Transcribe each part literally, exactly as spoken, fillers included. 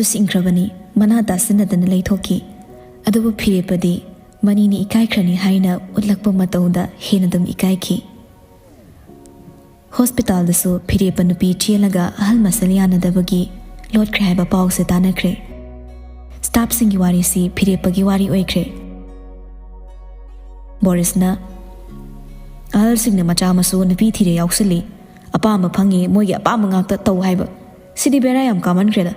ꯁꯤꯡꯈ꯭ꯔꯕꯅꯤ, ꯃꯅꯥ ꯇꯥꯁꯤꯟꯅꯗꯅ ꯂꯩꯊꯣꯛꯈꯤ꯫ ꯑꯗꯨꯕꯨ ꯐꯤꯔꯦꯞꯄꯗꯤ ꯃꯅꯤꯅ ꯏꯀꯥꯏꯈ꯭ꯔꯅꯤ ꯍꯥꯏꯅ ꯎꯠꯂꯛꯄ ꯃꯇꯧꯗ ꯍꯦꯟꯅ ꯑꯗꯨꯝ ꯏꯀꯥꯏꯈꯤ꯫ ꯍꯣꯁꯄꯤꯇꯥꯜꯗꯁꯨ ꯐꯤꯔꯦꯞꯄ ꯅꯨꯄꯤ ꯆꯦꯜꯂꯒ ꯑꯍꯜ ꯃꯁꯜ ꯌꯥꯅꯗꯕꯒꯤ ꯂꯣꯠꯈ꯭ꯔꯦ ꯍꯥꯏꯕ ꯄꯥꯎꯁꯦ ꯇꯥꯅꯈ꯭ꯔꯦ꯫ ꯁ꯭ꯇꯥꯐꯁꯤꯡꯒꯤ ꯋꯥꯔꯤꯁꯤ ꯐꯤꯔꯦꯞꯄꯒꯤ ꯋꯥꯔꯤ ꯑꯣꯏꯈ꯭ꯔꯦ꯫ ꯕꯣꯔꯤꯁꯅ, "ꯑꯍꯜꯁꯤꯡꯅ ꯃꯆꯥ ꯃꯁꯨ ꯅꯨꯄꯤ ꯊꯤꯔꯦ ꯌꯥꯎꯁꯤꯜꯂꯤ, ꯑꯄꯥꯝꯕ ꯐꯪꯉꯤ, ꯃꯣꯏꯒꯤ ꯑꯄꯥꯝꯕ ꯉꯥꯛꯇ ꯇꯧ ꯍꯥꯏꯕ, ꯁꯤꯗꯤ ꯕꯦꯔꯥ ꯌꯥꯝ ꯀꯥꯃꯟꯈ꯭ꯔꯦꯗ꯫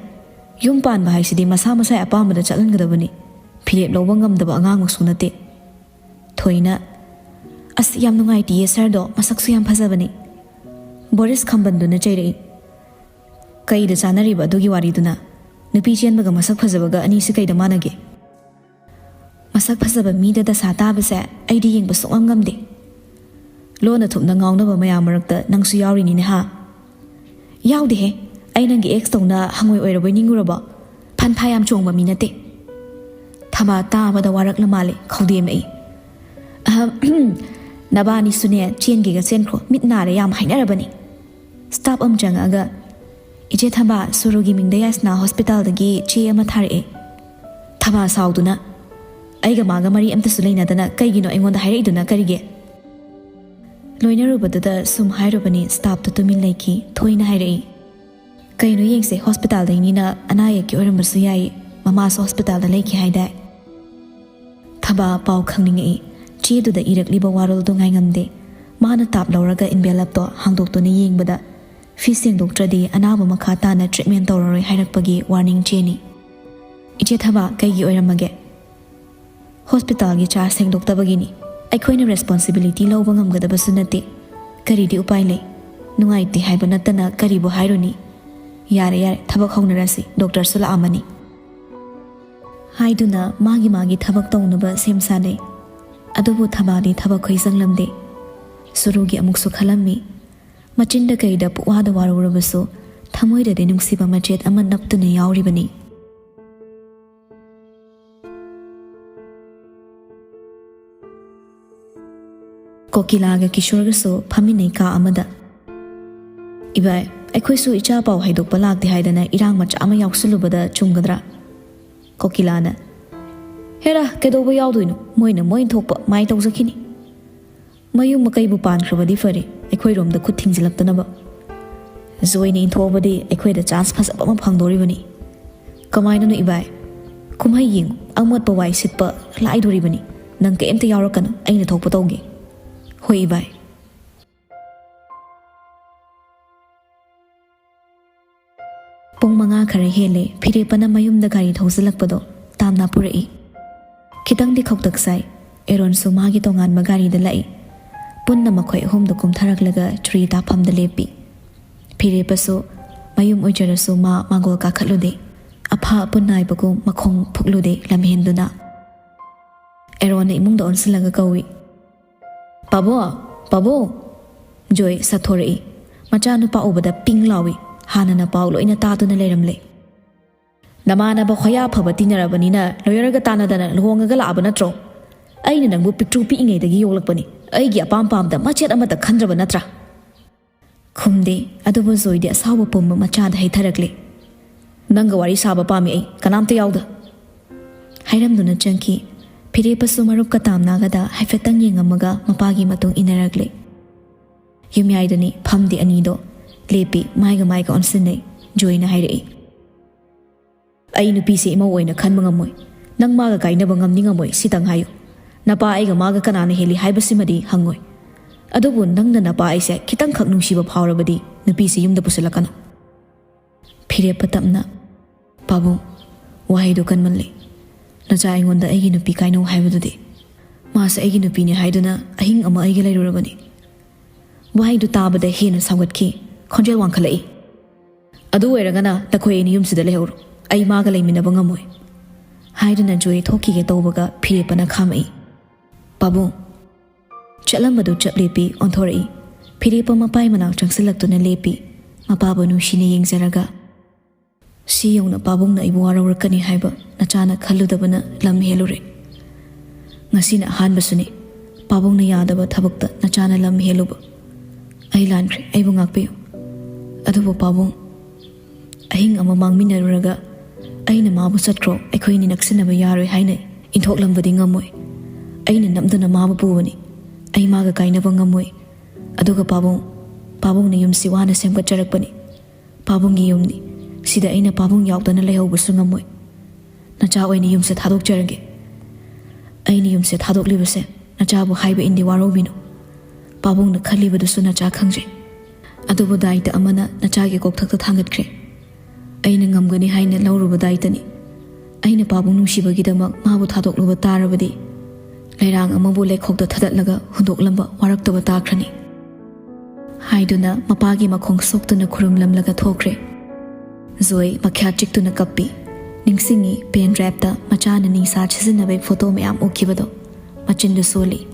ꯌꯨꯝ ꯄꯥꯟꯕ ꯍꯥꯏꯁꯤꯗꯤ ꯃꯁꯥ ꯃꯁꯥꯒꯤ ꯑꯄꯥꯝꯕꯗ ꯆꯠꯍꯟꯒꯗꯕꯅꯤ꯫ ꯐꯤꯔꯦꯞ ꯂꯧꯕ ꯉꯝꯗꯕ ꯑꯉꯥꯡꯃꯛꯁꯨ ꯅꯠꯇꯦ꯫" ꯊꯣꯏꯅ, "ꯑꯁ, ꯌꯥꯝ ꯅꯨꯡꯉꯥꯏꯇꯤꯌꯦ ꯁꯥꯔꯗꯣ, ꯃꯁꯛꯁꯨ ꯌꯥꯝ ꯐꯖꯕꯅꯤ꯫" ꯕꯣꯔꯤꯁ ꯈꯝꯕꯟꯗꯨꯅ ꯆꯩꯔꯛꯏ, "ꯀꯩꯗ ꯆꯥꯅꯔꯤꯕ ꯑꯗꯨꯒꯤ ꯋꯥꯔꯤꯗꯨꯅ? ꯅꯨꯄꯤ ꯆꯦꯟꯕꯒ ꯃꯁꯛ ꯐꯖꯕꯒ ꯑꯅꯤꯁꯤ ꯀꯩꯗ ꯃꯥꯟꯅꯒꯦ? ꯃꯁꯛ ꯐꯖꯕ ꯃꯤꯗ ꯗꯁꯥ ꯇꯥꯕꯁꯦ ꯑꯩꯗꯤ ꯌꯦꯡꯕ ꯁꯨꯡꯉꯝ ꯉꯝꯗꯦ꯫ ꯂꯣꯟꯅ ꯊꯨꯞꯅ ꯉꯥꯎꯅꯕ ꯃꯌꯥꯝ ꯃꯔꯛꯇ ꯅꯪꯁꯨ ꯌꯥꯎꯔꯤꯅꯤꯅꯦ ꯍꯥ?" "ꯌꯥꯎꯗꯦꯍꯦ, ꯑꯩ ꯅꯪꯒꯤ ꯑꯦꯛꯁ ꯇꯧꯅ ꯍꯪꯉꯣꯏ ꯑꯣꯏꯔꯕꯣꯏ ꯅꯤꯡꯉꯨꯔꯕꯣ? ꯐꯟ ꯐꯥ ꯌꯥꯝ ꯆꯣꯡꯕ ꯃꯤ ꯅꯠꯇꯦ꯫" ꯊꯕꯥ ꯇꯥꯕꯗ ꯋꯥꯔꯛꯂ ꯃꯥꯜꯂꯦ, ꯈꯧꯗꯦꯝꯃꯛꯏ꯫ "ꯑꯍꯝ, ꯅꯕꯥꯅꯤꯁꯨꯅꯦ ꯆꯦꯟꯒꯦꯒ ꯆꯦꯟꯈ꯭ꯔꯣ, ꯃꯤꯠ ꯅꯥꯔꯦ, ꯌꯥꯝ ꯍꯥꯏꯅꯔꯕꯅꯤ꯫" ꯁ꯭ꯇꯥꯐ ꯑꯃ ꯆꯪꯉꯛꯑꯒ, "ꯏꯆꯦ ꯊꯕꯥ, ꯁꯨꯔꯨꯒꯤ ꯃꯤꯡꯗ ꯌꯥꯏꯁꯅꯥ ꯍꯣꯁꯄꯤꯇꯥꯜꯗꯒꯤ ꯆꯦ ꯑꯃ ꯊꯥꯔꯛꯑꯦ꯫" ꯊꯕꯥ ꯁꯥꯎꯗꯨꯅ, "ꯑꯩꯒ ꯃꯥꯒ ꯃꯔꯤ ꯑꯝꯇꯁꯨ ꯂꯩꯅꯗꯅ ꯀꯩꯒꯤꯅꯣ ꯑꯩꯉꯣꯟꯗ ꯍꯥꯏꯔꯛꯏꯗꯨꯅ ꯀꯔꯤꯒꯤ?" ꯂꯣꯏꯅꯔꯨꯕꯗꯨꯗ ꯁꯨꯝ ꯍꯥꯏꯔꯨꯕꯅꯤ, ꯁ꯭ꯇꯥꯐꯇꯨ ꯇꯨꯃꯤꯟ ꯂꯩꯈꯤ꯫ ꯊꯣꯏꯅ ꯍꯥꯏꯔꯛꯏ, "ꯀꯩꯅꯣ ꯌꯦꯡꯁꯦ, ꯍꯣꯁꯄꯤꯇꯥꯜꯗꯩꯅꯤꯅ ꯑꯅꯥ ꯑꯌꯦꯛꯀꯤ ꯑꯣꯏꯔꯝꯕꯁꯨ ꯌꯥꯏ, ꯃꯃꯥꯁꯨ ꯍꯣꯁꯄꯤꯇꯥꯜꯗ ꯂꯩꯈꯤ ꯍꯥꯏꯗꯥꯏ?" ꯊꯕꯥ ꯄꯥꯎ ꯈꯪꯅꯤꯡꯉꯛꯏ꯫ ꯆꯦꯗꯨꯗ ꯏꯔꯛꯂꯤꯕ ꯋꯥꯔꯣꯜꯗꯨ ꯉꯥꯏꯉꯝꯗꯦ꯫ ꯃꯥꯅ ꯇꯥꯞ ꯂꯧꯔꯒ ꯏꯟꯚꯦꯂꯞꯇꯣ ꯍꯥꯡꯗꯣꯛꯇꯨꯅ ꯌꯦꯡꯕꯗ, ꯐꯤ ꯁꯦꯡꯗꯣꯛꯇ꯭ꯔꯗꯤ ꯑꯅꯥꯕ ꯃꯈꯥ ꯇꯥꯅ ꯇ꯭ꯔꯤꯠꯃꯦꯟ ꯇꯧꯔꯔꯣꯏ ꯍꯥꯏꯔꯛꯄꯒꯤ ꯋꯥꯔꯅꯤꯡ ꯆꯦꯅꯤ꯫ "ꯏꯆꯦ ꯊꯕꯥ, ꯀꯩꯒꯤ ꯑꯣꯏꯔꯝꯃꯒꯦ?" "ꯍꯣꯁꯄꯤꯇꯥꯜꯒꯤ ꯆꯥꯔꯖ ꯁꯦꯡꯗꯣꯛꯇꯕꯒꯤꯅꯤ꯫ ꯑꯩꯈꯣꯏꯅ ꯔꯦꯁꯄꯣꯟꯁꯤꯕꯤꯂꯤꯇꯤ ꯂꯧꯕ ꯉꯝꯒꯗꯕꯁꯨ ꯅꯠꯇꯦ꯫ ꯀꯔꯤꯗꯤ ꯎꯄꯥꯏ ꯂꯩ? ꯅꯨꯡꯉꯥꯏꯇꯦ ꯍꯥꯏꯕ ꯅꯠꯇꯅ ꯀꯔꯤꯕꯨ ꯍꯥꯏꯔꯨꯅꯤ? ꯌꯥꯔꯦ, ꯌꯥꯔꯦ, ꯊꯕꯛ ꯍꯧꯅꯔꯁꯤ, ꯗꯣꯛꯇꯔꯁꯨ ꯂꯥꯛꯑꯝꯃꯅꯤ" ꯍꯥꯏꯗꯨꯅ ꯃꯥꯒꯤ ꯃꯥꯒꯤ ꯊꯕꯛ ꯇꯧꯅꯕ ꯁꯦꯝ ꯁꯥꯅꯩ꯫ ꯑꯗꯨꯕꯨ ꯊꯕꯥꯗꯤ ꯊꯕꯛ ꯈꯨꯏ ꯆꯪꯂꯝꯗꯦ꯫ ꯁꯨꯔꯨꯒꯤ ꯑꯃꯨꯛꯁꯨ ꯈꯜꯂꯝꯃꯤ꯫ ꯃꯆꯤꯟꯗ ꯀꯩꯗ ꯄꯨꯛꯋꯥꯗ ꯋꯥꯔꯧꯔꯕꯁꯨ, ꯊꯃꯣꯏꯗꯗꯤ ꯅꯨꯡꯁꯤꯕ ꯃꯆꯦꯠ ꯑꯃ ꯅꯞꯇꯨꯅ ꯌꯥꯎꯔꯤꯕꯅꯤ꯫ ꯀꯣꯀꯤꯂꯥꯒ ꯀꯤꯁꯣꯔꯒꯁꯨ ꯐꯝꯃꯤꯟꯅꯩ ꯀꯥ ꯑꯃꯗ꯫ "ꯏꯕꯥꯏ, ꯑꯩꯈꯣꯏꯁꯨ ꯏꯆꯥ ꯄꯥꯎ ꯍꯥꯏꯗꯣꯛꯄ ꯂꯥꯛꯇꯦ ꯍꯥꯏꯗꯅ ꯏꯔꯥꯡ ꯃꯆꯥ ꯑꯃ ꯌꯥꯎꯁꯜꯂꯨꯕꯗ ꯆꯨꯝꯒꯗ꯭ꯔꯥ? ꯀꯣꯀꯤꯂꯥꯅ, "ꯍꯦꯔꯥ, ꯀꯩꯗꯧꯕ ꯌꯥꯎꯗꯣꯏꯅꯣ? ꯃꯣꯏꯅ ꯃꯣꯏ ꯊꯣꯛꯄ ꯃꯥꯏ ꯇꯧꯖꯈꯤꯅꯤ꯫ ꯃꯌꯨꯝ ꯃꯀꯩꯕꯨ ꯄꯥꯟꯈ꯭ꯔꯕꯗꯤ ꯐꯔꯦ, ꯑꯩꯈꯣꯏꯔꯣꯝꯗ ꯈꯨꯠ ꯊꯤꯡꯖꯤꯜꯂꯛꯇꯅꯕ꯫ ꯖꯣꯏꯅ ꯏꯟꯊꯣꯛꯑꯕꯗꯤ ꯑꯩꯈꯣꯏꯗ ꯆꯥꯟꯁ ꯐꯖꯕ ꯑꯃ ꯐꯪꯗꯣꯔꯤꯕꯅꯤ꯫ ꯀꯃꯥꯏꯅꯅꯣ ꯏꯕꯥꯏ? ꯀꯨꯝꯍꯩ ꯌꯦꯡꯉꯨ, ꯑꯃꯣꯠꯄ ꯋꯥꯏ ꯁꯤꯠꯄ ꯂꯥꯏꯗꯣꯔꯤꯕꯅꯤ꯫ ꯅꯪ ꯀꯩꯝꯇ ꯌꯥꯎꯔꯛꯀꯅꯨ, ꯑꯩꯅ ꯊꯣꯛꯄ ꯇꯧꯒꯦ꯫" "ꯍꯣꯏ ꯏꯕꯥꯏ꯫" ꯄꯨꯡ ꯃꯉꯥ ꯈꯔ ꯍꯦꯜꯂꯦ ꯐꯤꯔꯦꯞꯄꯅ ꯃꯌꯨꯝꯗ ꯒꯥꯔꯤ ꯊꯧꯖꯤꯜꯂꯛꯄꯗꯣ ꯇꯥꯝꯅ ꯄꯨꯔꯛꯏ꯫ ꯈꯤꯇꯪꯗꯤ ꯈꯧꯇꯛ ꯆꯥꯏ꯫ ꯑꯦꯔꯣꯟꯁꯨ ꯃꯥꯒꯤ ꯇꯣꯉꯥꯟꯕ ꯒꯥꯔꯤꯗ ꯂꯥꯛꯏ꯫ ꯄꯨꯟꯅ ꯃꯈꯣꯏ ꯑꯍꯨꯝꯗꯨ ꯀꯨꯝꯊꯔꯛꯂꯒ ꯇ꯭ꯔꯤ ꯇꯥꯐꯝꯗ ꯂꯦꯞꯄꯤ꯫ ꯐꯤꯔꯦꯞꯄꯁꯨ ꯃꯌꯨꯝ ꯑꯣꯏꯖꯔꯁꯨ ꯃꯥ ꯃꯥꯡꯒꯣꯜ ꯀꯥꯈꯠꯂꯨꯗꯦ꯫ ꯑꯐꯥ ꯑꯄꯨꯟ ꯅꯥꯏꯕꯒꯨꯝ ꯃꯈꯣꯡ ꯐꯨꯛꯂꯨꯗꯦ ꯂꯝꯍꯦꯟꯗꯨꯅ꯫ ꯑꯦꯔꯣꯟꯅ ꯏꯃꯨꯡꯗ ꯑꯣꯟꯁꯤꯜꯂꯒ ꯀꯧꯏ, "ꯄꯥꯕꯨꯡ, ꯄꯥꯕꯨꯡ!" ꯖꯣꯏ ꯁꯥꯊꯣꯔꯛꯏ꯫ ꯃꯆꯥꯅꯨꯄꯥ ꯎꯕꯗ ꯄꯤꯡ ꯂꯥꯎꯏ꯫ ꯍꯥꯟꯅꯅ ꯄꯥꯎ ꯂꯣꯏꯅ ꯇꯥꯗꯨꯅ ꯂꯩꯔꯝꯂꯦ꯫ "ꯅꯃꯥꯟꯅꯕ ꯈꯣꯌꯥ ꯐꯕ ꯇꯤꯟꯅꯔꯕꯅꯤꯅ ꯂꯣꯌꯔꯒ ꯇꯥꯟꯅꯗꯅ ꯂꯨꯍꯣꯡꯉꯒ ꯂꯥꯛꯑꯕ ꯅꯠꯇ꯭ꯔꯣ? ꯑꯩꯅ ꯅꯪꯕꯨ ꯄꯤꯛꯇ꯭ꯔꯨ ꯄꯤꯛꯏꯉꯩꯗꯒꯤ ꯌꯣꯛꯂꯛꯄꯅꯤ꯫ ꯑꯩꯒꯤ ꯑꯄꯥꯝ ꯄꯥꯝꯗ ꯃꯆꯦꯠ ꯑꯃꯠꯇ ꯈꯟꯗ꯭ꯔꯕ ꯅꯠꯇ꯭ꯔꯥ?" ꯈꯨꯝꯗꯦ, ꯑꯗꯨꯕꯨ ꯖꯣꯏꯗꯤ ꯑꯁꯥꯎꯕ ꯄꯨꯝꯕ ꯃꯆꯥꯗ ꯍꯩꯊꯔꯛꯂꯦ꯫ "ꯅꯪꯒ ꯋꯥꯔꯤ ꯁꯥꯕ ꯄꯥꯝꯃꯤ ꯑꯩ, ꯀꯅꯥꯝꯇ ꯌꯥꯎꯗ꯫" ꯍꯥꯏꯔꯝꯗꯨꯅ ꯆꯪꯈꯤ꯫ ꯐꯤꯔꯦꯞꯄꯁꯨ ꯃꯔꯨꯞꯀ ꯇꯥꯝꯅꯒꯗ ꯍꯥꯏꯐꯦꯠꯇꯪ ꯌꯦꯡꯉꯝꯃꯒ ꯃꯄꯥꯒꯤ ꯃꯇꯨꯡ ꯏꯟꯅꯔꯛꯂꯦ꯫ ꯌꯨꯝꯌꯥꯏꯗꯅꯤ ꯐꯝꯗꯦ ꯑꯅꯤꯗꯣ꯫ ꯂꯦꯞꯄꯤ, ꯃꯥꯏꯒ ꯃꯥꯏꯒ ꯑꯣꯟꯁꯤꯟꯅꯩ꯫ ꯖꯣꯏꯅ ꯍꯥꯏꯔꯛꯏ, "ꯑꯩ ꯅꯨꯄꯤꯁꯦ ꯏꯃꯧ ꯑꯣꯏꯅ ꯈꯟꯕ ꯉꯝꯃꯣꯏ꯫ ꯅꯪ ꯃꯥꯒ ꯀꯥꯏꯅꯕ ꯉꯝꯅꯤ ꯉꯝꯃꯣꯏ ꯁꯤꯇꯪ ꯍꯥꯏꯌꯨ꯫ ꯅꯄꯥ ꯑꯩꯒ ꯃꯥꯒ ꯀꯅꯥꯅ ꯍꯦꯜꯂꯤ ꯍꯥꯏꯕꯁꯤꯃꯗꯤ ꯍꯪꯉꯣꯏ꯫ ꯑꯗꯨꯕꯨ ꯅꯪꯅ ꯅꯄꯥ ꯑꯩꯁꯦ ꯈꯤꯇꯪꯈꯛ ꯅꯨꯡꯁꯤꯕ ꯐꯥꯎꯔꯕꯗꯤ ꯅꯨꯄꯤꯁꯦ ꯌꯨꯝꯗ ꯄꯨꯁꯤꯜꯂꯛꯀꯅꯨ꯫" ꯐꯤꯔꯦꯞꯄ ꯇꯞꯅ, "ꯄꯥꯕꯨꯡ, ꯋꯥꯍꯩꯗꯨ ꯀꯟꯃꯜꯂꯤ꯫ ꯅꯆꯥ ꯑꯩꯉꯣꯟꯗ ꯑꯩꯒꯤ ꯅꯨꯄꯤ ꯀꯥꯏꯅꯧ ꯍꯥꯏꯕꯗꯨꯗꯤ꯫ ꯃꯥꯁꯦ ꯑꯩꯒꯤ ꯅꯨꯄꯤꯅꯤ ꯍꯥꯏꯗꯨꯅ ꯑꯍꯤꯡ ꯑꯃ ꯑꯩꯒ ꯂꯩꯔꯨꯔꯕꯅꯤ꯫" ꯋꯥꯍꯩꯗꯨ ꯇꯥꯕꯗ ꯍꯦꯟꯅ ꯁꯥꯎꯒꯠꯈꯤ꯫ ꯈꯣꯟꯖꯦꯜ ꯋꯥꯡꯈꯠꯂꯛꯏ, "ꯑꯗꯨ ꯑꯣꯏꯔꯒꯅ ꯅꯈꯣꯏ ꯑꯅꯤ ꯌꯨꯝꯁꯤꯗ ꯂꯩꯍꯧꯔꯣ꯫ ꯑꯩ ꯃꯥꯒ ꯂꯩꯃꯤꯟꯅꯕ ꯉꯝꯃꯣꯏ꯫" ꯍꯥꯏꯗꯨꯅ ꯖꯣꯏ ꯊꯣꯛꯈꯤꯒꯦ ꯇꯧꯕꯒ ꯐꯤꯔꯦꯞꯄꯅ ꯈꯥꯝꯃꯛꯏ꯫ "ꯄꯥꯕꯨꯡ!" ꯆꯠꯂꯝꯕꯗꯨ ꯆꯞ ꯂꯦꯞꯄꯤ, ꯑꯣꯟꯊꯣꯔꯛꯏ꯫ ꯐꯤꯔꯦꯞꯄ ꯃꯄꯥꯏ ꯃꯅꯥꯛ ꯆꯪꯁꯤꯜꯂꯛꯇꯨꯅ ꯂꯦꯞꯄꯤ, ꯃꯄꯥꯕꯨ ꯅꯨꯡꯁꯤꯅ ꯌꯦꯡꯖꯔꯒ꯫ "ꯁꯤ ꯌꯧꯅ ꯄꯥꯕꯨꯡꯅ ꯑꯩꯕꯨ ꯋꯥꯔꯧꯔꯛꯀꯅꯤ ꯍꯥꯏꯕ ꯅꯆꯥꯅ ꯈꯜꯂꯨꯗꯕꯅ ꯂꯝ ꯍꯦꯜꯂꯨꯔꯦ꯫ ꯉꯁꯤꯅ ꯑꯍꯥꯟꯕꯁꯨꯅꯤ ꯄꯥꯕꯨꯡꯅ ꯌꯥꯗꯕ ꯊꯕꯛꯇ ꯅꯆꯥꯅ ꯂꯝ ꯍꯦꯜꯂꯨꯕ꯫ ꯑꯩ ꯂꯥꯟꯈ꯭ꯔꯦ, ꯑꯩꯕꯨ ꯉꯥꯛꯄꯤꯌꯨ꯫" ꯑꯗꯨꯕꯨ ꯄꯥꯕꯨꯡ, ꯑꯍꯤꯡ ꯑꯃ ꯃꯥꯡꯃꯤꯟꯅꯔꯨꯔꯒ ꯑꯩꯅ ꯃꯥꯕꯨ "ꯆꯠꯈ꯭ꯔꯣ, ꯑꯩꯈꯣꯏꯅꯤ ꯅꯛꯁꯤꯟꯅꯕ ꯌꯥꯔꯣꯏ" ꯍꯥꯏꯅ ꯏꯟꯊꯣꯛꯂꯝꯕꯗꯤ ꯉꯝꯃꯣꯏ꯫ ꯑꯩꯅ ꯅꯝꯗꯨꯅ ꯃꯥꯕꯨ ꯄꯨꯕꯅꯤ꯫ ꯑꯩ ꯃꯥꯒ ꯀꯥꯏꯅꯕ ꯉꯝꯃꯣꯏ꯫ ꯑꯗꯨꯒ ꯄꯥꯕꯨꯡ, ꯄꯥꯕꯨꯡꯅ ꯌꯨꯝꯁꯤ ꯋꯥꯅ ꯁꯦꯝꯒꯠꯆꯔꯛꯄꯅꯤ꯫ ꯄꯥꯕꯨꯡꯒꯤ ꯌꯨꯝꯅꯤ꯫ ꯁꯤꯗ ꯑꯩꯅ ꯄꯥꯕꯨꯡ ꯌꯥꯎꯗꯅ ꯂꯩꯍꯧꯕꯁꯨ ꯉꯝꯃꯣꯏ꯫ ꯅꯆꯥ ꯑꯣꯏꯅ ꯌꯨꯝꯁꯦ ꯊꯥꯗꯣꯛꯆꯔꯒꯦ꯫ ꯑꯩꯅ ꯌꯨꯝꯁꯦ ꯊꯥꯗꯣꯛꯂꯤꯕꯁꯦ ꯅꯆꯥꯕꯨ ꯍꯥꯏꯕ ꯏꯟꯗꯦ, ꯋꯥꯔꯧꯕꯤꯅꯨ꯫ ꯄꯥꯕꯨꯡꯅ ꯈꯜꯂꯤꯕꯗꯨꯁꯨ ꯅꯆꯥ ꯈꯪꯖꯩ꯫ ꯑꯗꯨꯕꯨ ꯗꯥꯏꯇ ꯑꯃꯅ ꯅꯆꯥꯒꯤ ꯀꯣꯛꯊꯛꯇ ꯊꯥꯡꯒꯠꯈ꯭ꯔꯦ꯫ ꯑꯩꯅ ꯉꯝꯒꯅꯤ ꯍꯥꯏꯅ ꯂꯧꯔꯨꯕ ꯗꯥꯏꯇꯅꯤ꯫ ꯑꯩꯅ ꯄꯥꯕꯨꯡ ꯅꯨꯡꯁꯤꯕꯒꯤꯗꯃꯛ ꯃꯥꯕꯨ ꯊꯥꯗꯣꯛꯂꯨꯕ ꯇꯥꯔꯕꯗꯤ, ꯂꯩꯔꯥꯡ ꯑꯃꯕꯨ ꯂꯩꯈꯣꯛꯇ ꯊꯥꯗꯠꯂꯒ ꯍꯨꯟꯗꯣꯛꯂꯝꯕ ꯋꯥꯔꯛꯇꯕ ꯇꯥꯈ꯭ꯔꯅꯤ꯫ ꯍꯥꯏꯗꯨꯅ ꯃꯄꯥꯒꯤ ꯃꯈꯣꯡ ꯁꯣꯛꯇꯨꯅ ꯈꯨꯔꯨꯝꯂꯝꯂꯒ ꯊꯣꯛꯈ꯭ꯔꯦ꯫ ꯖꯣꯏ ꯃꯈ꯭ꯌꯥꯠ ꯆꯤꯛꯇꯨꯅ ꯀꯞꯄꯤ꯫ ꯅꯤꯡꯁꯤꯡꯉꯤ, ꯄꯦꯟ ꯗ꯭ꯔꯥꯏꯚꯇ ꯃꯆꯥꯅ ꯅꯤꯁꯥ ꯁꯤꯖꯤꯟꯅꯕꯒꯤ ꯐꯣꯇꯣ ꯃꯌꯥꯝ ꯎꯈꯤꯕꯗꯣ꯫ ꯃꯆꯤꯟꯗꯨ ꯁꯣꯜꯂꯤ꯫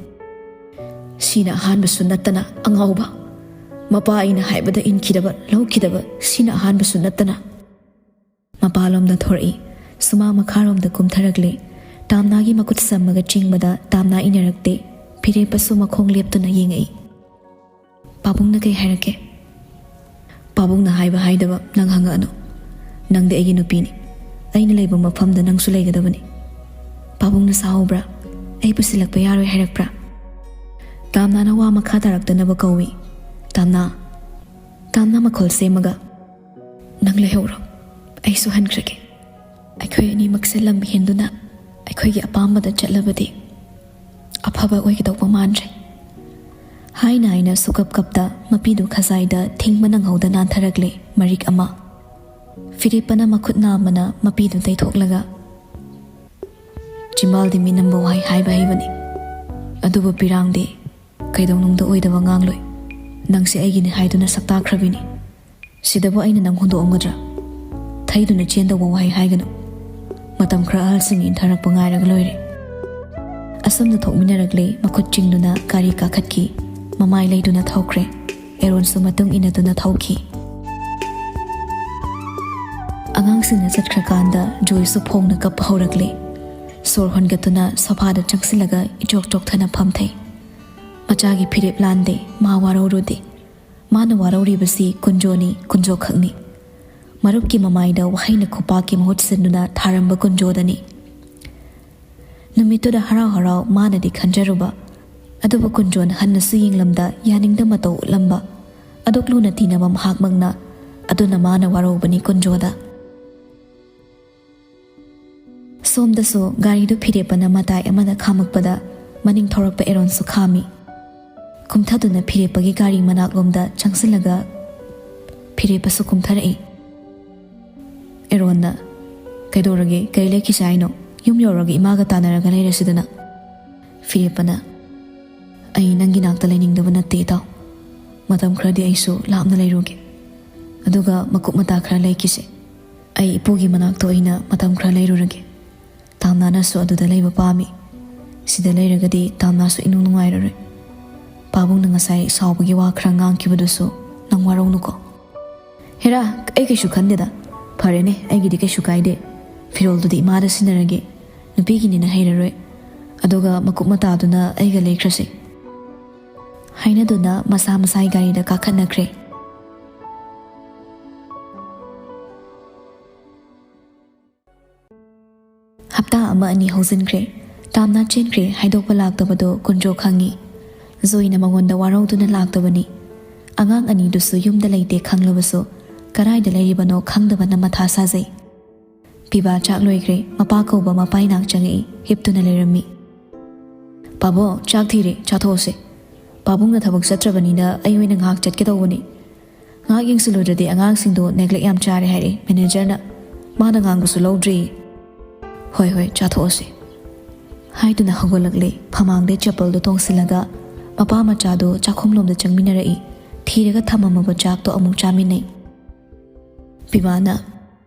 "ꯁꯤꯅ ꯑꯍꯥꯟꯕꯁꯨ ꯅꯠꯇꯅ, ꯑꯉꯥꯎꯕ꯫ ꯃꯄꯥ ꯑꯩꯅ ꯍꯥꯏꯕꯗ ꯏꯟꯈꯤꯗꯕ, ꯂꯧꯈꯤꯗꯕ, ꯁꯤꯅ ꯑꯍꯥꯟꯕꯁꯨ ꯅꯠꯇꯅ"꯫ ꯃꯄꯥꯂꯣꯝꯗ ꯊꯣꯔꯛꯏ꯫ ꯁꯨꯃꯥꯡ ꯃꯈꯥꯔꯣꯝꯗ ꯀꯨꯝꯊꯔꯛꯂꯦ꯫ ꯇꯥꯝꯅꯥꯒꯤ ꯃꯈꯨꯠ ꯁꯝꯃꯒ ꯆꯤꯡꯕꯗ ꯇꯥꯝꯅꯥ ꯏꯟꯅꯔꯛꯇꯦ꯫ ꯐꯤꯔꯦꯞꯄꯁꯨ ꯃꯈꯣꯡ ꯂꯦꯞꯇꯨꯅ ꯌꯦꯡꯉꯛꯏ꯫ "ꯄꯥꯕꯨꯡꯅ ꯀꯩ ꯍꯥꯏꯔꯛꯀꯦ?" "ꯄꯥꯕꯨꯡꯅ ꯍꯥꯏꯕ ꯍꯥꯏꯗꯕ ꯅꯪ ꯍꯪꯉꯛꯑꯅꯨ꯫ ꯅꯪꯗꯤ ꯑꯩꯒꯤ ꯅꯨꯄꯤꯅꯤ꯫ ꯑꯩꯅ ꯂꯩꯕ ꯃꯐꯝꯗ ꯅꯪꯁꯨ ꯂꯩꯒꯗꯕꯅꯤ꯫ ꯄꯥꯕꯨꯡꯅ ꯁꯥꯎꯍꯧꯕ꯭ꯔꯥ? ꯑꯩ ꯄꯨꯁꯤꯜꯂꯛꯄ ꯌꯥꯔꯣꯏ ꯍꯥꯏꯔꯛꯄ꯭ꯔꯥ?" ꯇꯥꯝꯅꯥꯅ ꯋꯥ ꯃꯈꯥ ꯇꯥꯔꯛꯇꯅꯕ ꯀꯧꯏ꯫ "ꯇꯥꯝꯅꯥ!" ꯇꯥꯝꯅꯥ ꯃꯈꯣꯜ ꯁꯦꯝꯃꯒ, "ꯅꯪ ꯂꯩꯍꯧꯔꯣ, ꯑꯩꯁꯨ ꯍꯟꯈ꯭ꯔꯒꯦ꯫ ꯑꯩꯈꯣꯏ ꯑꯅꯤꯃꯛꯁꯦ ꯂꯝ ꯍꯦꯟꯗꯨꯅ ꯑꯩꯈꯣꯏꯒꯤ ꯑꯄꯥꯝꯕꯗ ꯆꯠꯂꯕꯗꯤ ꯑꯐꯕ ꯑꯣꯏꯒꯗꯧꯕ ꯃꯥꯟꯗ꯭ꯔꯦ"꯫ ꯍꯥꯏꯅ ꯍꯥꯏꯅ ꯁꯨꯀꯞ ꯀꯞꯇ ꯃꯄꯤꯗꯨ ꯈꯖꯥꯏꯗ ꯊꯤꯡꯕ ꯅꯪꯍꯧꯗ ꯅꯥꯟꯊꯔꯛꯂꯦ ꯃꯔꯤꯛ ꯑꯃ꯫ ꯐꯤꯔꯦꯞꯄꯅ ꯃꯈꯨꯠ ꯅꯥꯝꯃꯅ ꯃꯄꯤꯗꯨ ꯇꯩꯊꯣꯛꯂꯒ, "ꯆꯤꯝꯕꯥꯜꯗꯤ ꯃꯤꯅꯝꯕ ꯋꯥꯍꯩ ꯍꯥꯏꯕ ꯍꯩꯕꯅꯤ, ꯑꯗꯨꯕꯨ ꯄꯤꯔꯥꯡꯗꯤ ꯀꯩꯗꯧꯅꯨꯡꯗ ꯑꯣꯏꯗꯕ ꯉꯥꯡꯂꯣꯏ꯫ ꯅꯪꯁꯦ ꯑꯩꯒꯤꯅꯤ ꯍꯥꯏꯗꯨꯅ ꯁꯛꯇꯥꯛꯈ꯭ꯔꯕꯤꯅꯤ꯫ ꯁꯤꯗꯕꯨ ꯑꯩꯅ ꯅꯪ ꯍꯨꯟꯗꯣꯛꯑꯝꯒꯗ꯭ꯔꯥ? ꯊꯩꯗꯨꯅ ꯆꯦꯟꯗꯧꯕ ꯋꯥꯍꯩ ꯍꯥꯏꯒꯅꯨ꯫ ꯃꯇꯝ ꯈꯔ ꯑꯍꯜꯁꯤꯡꯅ ꯏꯟꯊꯔꯛꯄ ꯉꯥꯏꯔꯒ ꯂꯣꯏꯔꯦ"꯫ ꯑꯁꯨꯝꯅ ꯊꯣꯛꯃꯤꯟꯅꯔꯛꯂꯦ, ꯃꯈꯨꯠ ꯆꯤꯡꯗꯨꯅ ꯒꯥꯔꯤ ꯀꯥꯈꯠꯈꯤ꯫ ꯃꯃꯥꯏ ꯂꯩꯗꯨꯅ ꯊꯧꯈ꯭ꯔꯦ꯫ ꯑꯦꯔꯣꯟꯁꯨ ꯃꯇꯨꯡ ꯏꯟꯅꯗꯨꯅ ꯊꯧꯈꯤ꯫ ꯑꯉꯥꯡꯁꯤꯡꯅ ꯆꯠꯈ꯭ꯔꯀꯥꯟꯗ ꯖꯣꯏꯁꯨ ꯐꯣꯡꯅ ꯀꯞꯄ ꯍꯧꯔꯛꯂꯦ꯫ ꯁꯣꯔ ꯍꯣꯟꯒꯠꯇꯨꯅ ꯁꯣꯐꯥꯗ ꯆꯪꯁꯤꯜꯂꯒ ꯏꯆꯣꯛ ꯆꯣꯛꯊꯅ ꯐꯝꯊꯩ꯫ ꯃꯆꯥꯒꯤ ꯐꯤꯔꯦꯞ ꯂꯥꯟꯗꯦ, ꯃꯥ ꯋꯥꯔꯧꯔꯨꯗꯦ꯫ ꯃꯥꯅ ꯋꯥꯔꯧꯔꯤꯕꯁꯤ ꯀꯨꯟꯖꯣꯅꯤ, ꯀꯨꯟꯖꯣ ꯈꯛꯅꯤ꯫ ꯃꯔꯨꯞꯀꯤ ꯃꯃꯥꯏꯗ ꯋꯥꯍꯩꯅ ꯈꯨꯄꯥꯛꯀꯤ ꯃꯍꯨꯠ ꯁꯤꯟꯗꯨꯅ ꯊꯥꯔꯝꯕ ꯀꯨꯟꯖꯣꯗꯅꯤ꯫ ꯅꯨꯃꯤꯠꯇꯨꯗ ꯍꯔꯥꯎ ꯍꯔꯥꯎ ꯃꯥꯅꯗꯤ ꯈꯟꯖꯔꯨꯕ, ꯑꯗꯨꯕꯨ ꯀꯨꯟꯖꯣꯅ ꯍꯟꯅꯁꯨ ꯌꯦꯡꯂꯝꯗ ꯌꯥꯅꯤꯡꯗ ꯃꯇꯧ ꯎꯠꯂꯝꯕ꯫ ꯑꯗꯨꯛ ꯂꯨꯅ ꯇꯤꯟꯅꯕ ꯃꯍꯥꯛꯃꯛꯅ꯫ ꯑꯗꯨꯅ ꯃꯥꯅ ꯋꯥꯔꯧꯕꯅꯤ ꯀꯨꯟꯖꯣꯗ꯫ ꯁꯣꯝꯗꯁꯨ ꯒꯥꯔꯤꯗꯨ ꯐꯤꯔꯦꯞꯄꯅ ꯃꯇꯥꯏ ꯑꯃꯗ ꯈꯥꯝꯃꯛꯄꯗ ꯃꯅꯤꯡ ꯊꯧꯔꯛꯄ ꯑꯦꯔꯣꯟꯁꯨ ꯈꯥꯝꯃꯤ꯫ ꯀꯨꯝꯊꯗꯨꯅ ꯐꯤꯔꯦꯞꯄꯒꯤ ꯒꯥꯔꯤ ꯃꯅꯥꯛꯂꯣꯝꯗ ꯆꯪꯁꯤꯜꯂꯒ ꯐꯤꯔꯦꯞꯄꯁꯨ ꯀꯨꯝꯊꯔꯛꯏ꯫ ꯑꯦꯔꯣꯟꯅ, "ꯀꯩꯗꯧꯔꯒꯦ? ꯀꯔꯤ ꯂꯩꯈꯤꯁꯦ ꯍꯥꯏꯅꯣ? ꯌꯨꯝ ꯌꯧꯔꯒ ꯏꯃꯥꯒ ꯇꯥꯟꯅꯔꯒ ꯂꯩꯔꯁꯤꯗꯅ?" ꯐꯤꯔꯦꯞꯄꯅ, "ꯑꯩ ꯅꯪꯒꯤ ꯅꯥꯛꯇ ꯂꯩꯅꯤꯡꯗꯕ ꯅꯠꯇꯦ, ꯏꯇꯥꯎ꯫ ꯃꯇꯝ ꯈꯔꯗꯤ ꯑꯩꯁꯨ ꯂꯥꯞꯅ ꯂꯩꯔꯨꯒꯦ꯫ ꯑꯗꯨꯒ ꯃꯀꯨꯞ ꯃꯇꯥ ꯈꯔ ꯂꯩꯈꯤꯁꯦ꯫ ꯑꯩ ꯏꯄꯨꯒꯤ ꯃꯅꯥꯛꯇ ꯑꯣꯏꯅ ꯃꯇꯝ ꯈꯔ ꯂꯩꯔꯨꯔꯒꯦ꯫ ꯇꯥꯝꯅꯥꯅꯁꯨ ꯑꯗꯨꯗ ꯂꯩꯕ ꯄꯥꯝꯃꯤ꯫ ꯁꯤꯗ ꯂꯩꯔꯒꯗꯤ ꯇꯥꯝꯅꯥꯁꯨ ꯏꯅꯨꯡ ꯅꯨꯡꯉꯥꯏꯔꯔꯣꯏ꯫ ꯄꯥꯕꯨꯡꯅ ꯉꯁꯥꯏ ꯁꯥꯎꯕꯒꯤ ꯋꯥ ꯈꯔ ꯉꯥꯡꯈꯤꯕꯗꯨꯁꯨ ꯅꯪ ꯋꯥꯔꯧꯅꯨꯀꯣ꯫" "ꯍꯦꯔꯥ, ꯑꯩ ꯀꯩꯁꯨ ꯈꯟꯗꯦꯗ꯫ ꯐꯔꯦꯅꯦ, ꯑꯩꯒꯤꯗꯤ ꯀꯩꯁꯨ ꯀꯥꯏꯗꯦ꯫ ꯐꯤꯔꯣꯜꯗꯨꯗꯤ ꯏꯃꯥꯗ ꯁꯤꯟꯅꯔꯒꯦ꯫ ꯅꯨꯄꯤꯒꯤꯅꯤꯅ ꯍꯩꯔꯔꯣꯏ꯫ ꯑꯗꯨꯒ ꯃꯀꯨꯞ ꯃꯇꯥꯗꯨꯅ ꯑꯩꯒ ꯂꯩꯈ꯭ꯔꯁꯤ꯫" ꯍꯥꯏꯅꯗꯨꯅ ꯃꯁꯥ ꯃꯁꯥꯒꯤ ꯒꯥꯔꯤꯗ ꯀꯥꯈꯠꯅꯈ꯭ꯔꯦ꯫ ꯍꯞꯇꯥ ꯑꯃ ꯑꯅꯤ ꯍꯧꯖꯤꯟꯈ꯭ꯔꯦ꯫ ꯇꯥꯝꯅꯥ ꯆꯦꯟꯈ꯭ꯔꯦ ꯍꯥꯏꯗꯣꯛꯄ ꯂꯥꯛꯇꯕꯗꯣ ꯀꯨꯟꯖꯣ ꯈꯪꯉꯤ꯫ ꯖꯣꯏꯅ ꯃꯉꯣꯟꯗ ꯋꯥꯔꯧꯗꯨꯅ ꯂꯥꯛꯇꯕꯅꯤ꯫ ꯑꯉꯥꯡ ꯑꯅꯤꯗꯨꯁꯨ ꯌꯨꯝꯗ ꯂꯩꯇꯦ ꯈꯪꯂꯕꯁꯨ ꯀꯗꯥꯏꯗ ꯂꯩꯔꯤꯕꯅꯣ ꯈꯪꯗꯕꯅ ꯃꯊꯥ ꯁꯥꯖꯩ꯫ ꯄꯤꯕꯥ ꯆꯥꯛ ꯂꯣꯏꯈ꯭ꯔꯦ꯫ ꯃꯄꯥ ꯀꯧꯕ ꯃꯄꯥꯏ ꯅꯥꯛ ꯆꯪꯉꯛꯏ꯫ ꯍꯤꯞꯇꯨꯅ ꯂꯩꯔꯝꯃꯤ꯫ "ꯄꯥꯕꯣ, ꯆꯥꯛ ꯊꯤꯔꯦ, ꯆꯥꯊꯣꯛꯑꯁꯦ꯫ ꯄꯥꯕꯨꯡꯅ ꯊꯕꯛ ꯆꯠꯇ꯭ꯔꯕꯅꯤꯅ ꯑꯩ ꯑꯣꯏꯅ ꯉꯥꯏꯍꯥꯛ ꯆꯠꯀꯦ ꯇꯧꯕꯅꯤ꯫ ꯉꯥꯏꯍꯥꯛ ꯌꯦꯡꯁꯤꯜꯂꯨꯗ꯭ꯔꯗꯤ ꯑꯉꯥꯡꯁꯤꯡꯗꯣ neglect ꯌꯥꯝ ꯆꯥꯔꯦ ꯍꯥꯏꯔꯛꯑꯦ ꯃꯦꯅꯦꯖꯔꯅ꯫ ꯃꯥꯅ ꯉꯥꯡꯕꯁꯨ ꯂꯧꯗ꯭ꯔꯤ꯫" "ꯍꯣꯏ, ꯍꯣꯏ, ꯆꯥꯊꯣꯛꯑꯁꯤ꯫" ꯍꯥꯏꯗꯨꯅ ꯍꯧꯒꯠꯂꯛꯂꯦ꯫ ꯐꯃꯥꯡꯗꯩ ꯆꯄꯜꯗꯣ ꯇꯣꯡꯁꯤꯜꯂꯒ ꯃꯄꯥ ꯃꯆꯥꯗꯣ ꯆꯥꯛꯈꯨꯝꯂꯣꯝꯗ ꯆꯪꯃꯤꯟꯅꯔꯛꯏ꯫ ꯊꯤꯔꯒ ꯊꯝꯃꯝꯃꯕ ꯆꯥꯛꯇꯣ ꯑꯃꯨꯛ ꯆꯥꯃꯤꯟꯅꯩ꯫ ꯄꯤꯕꯥꯅ,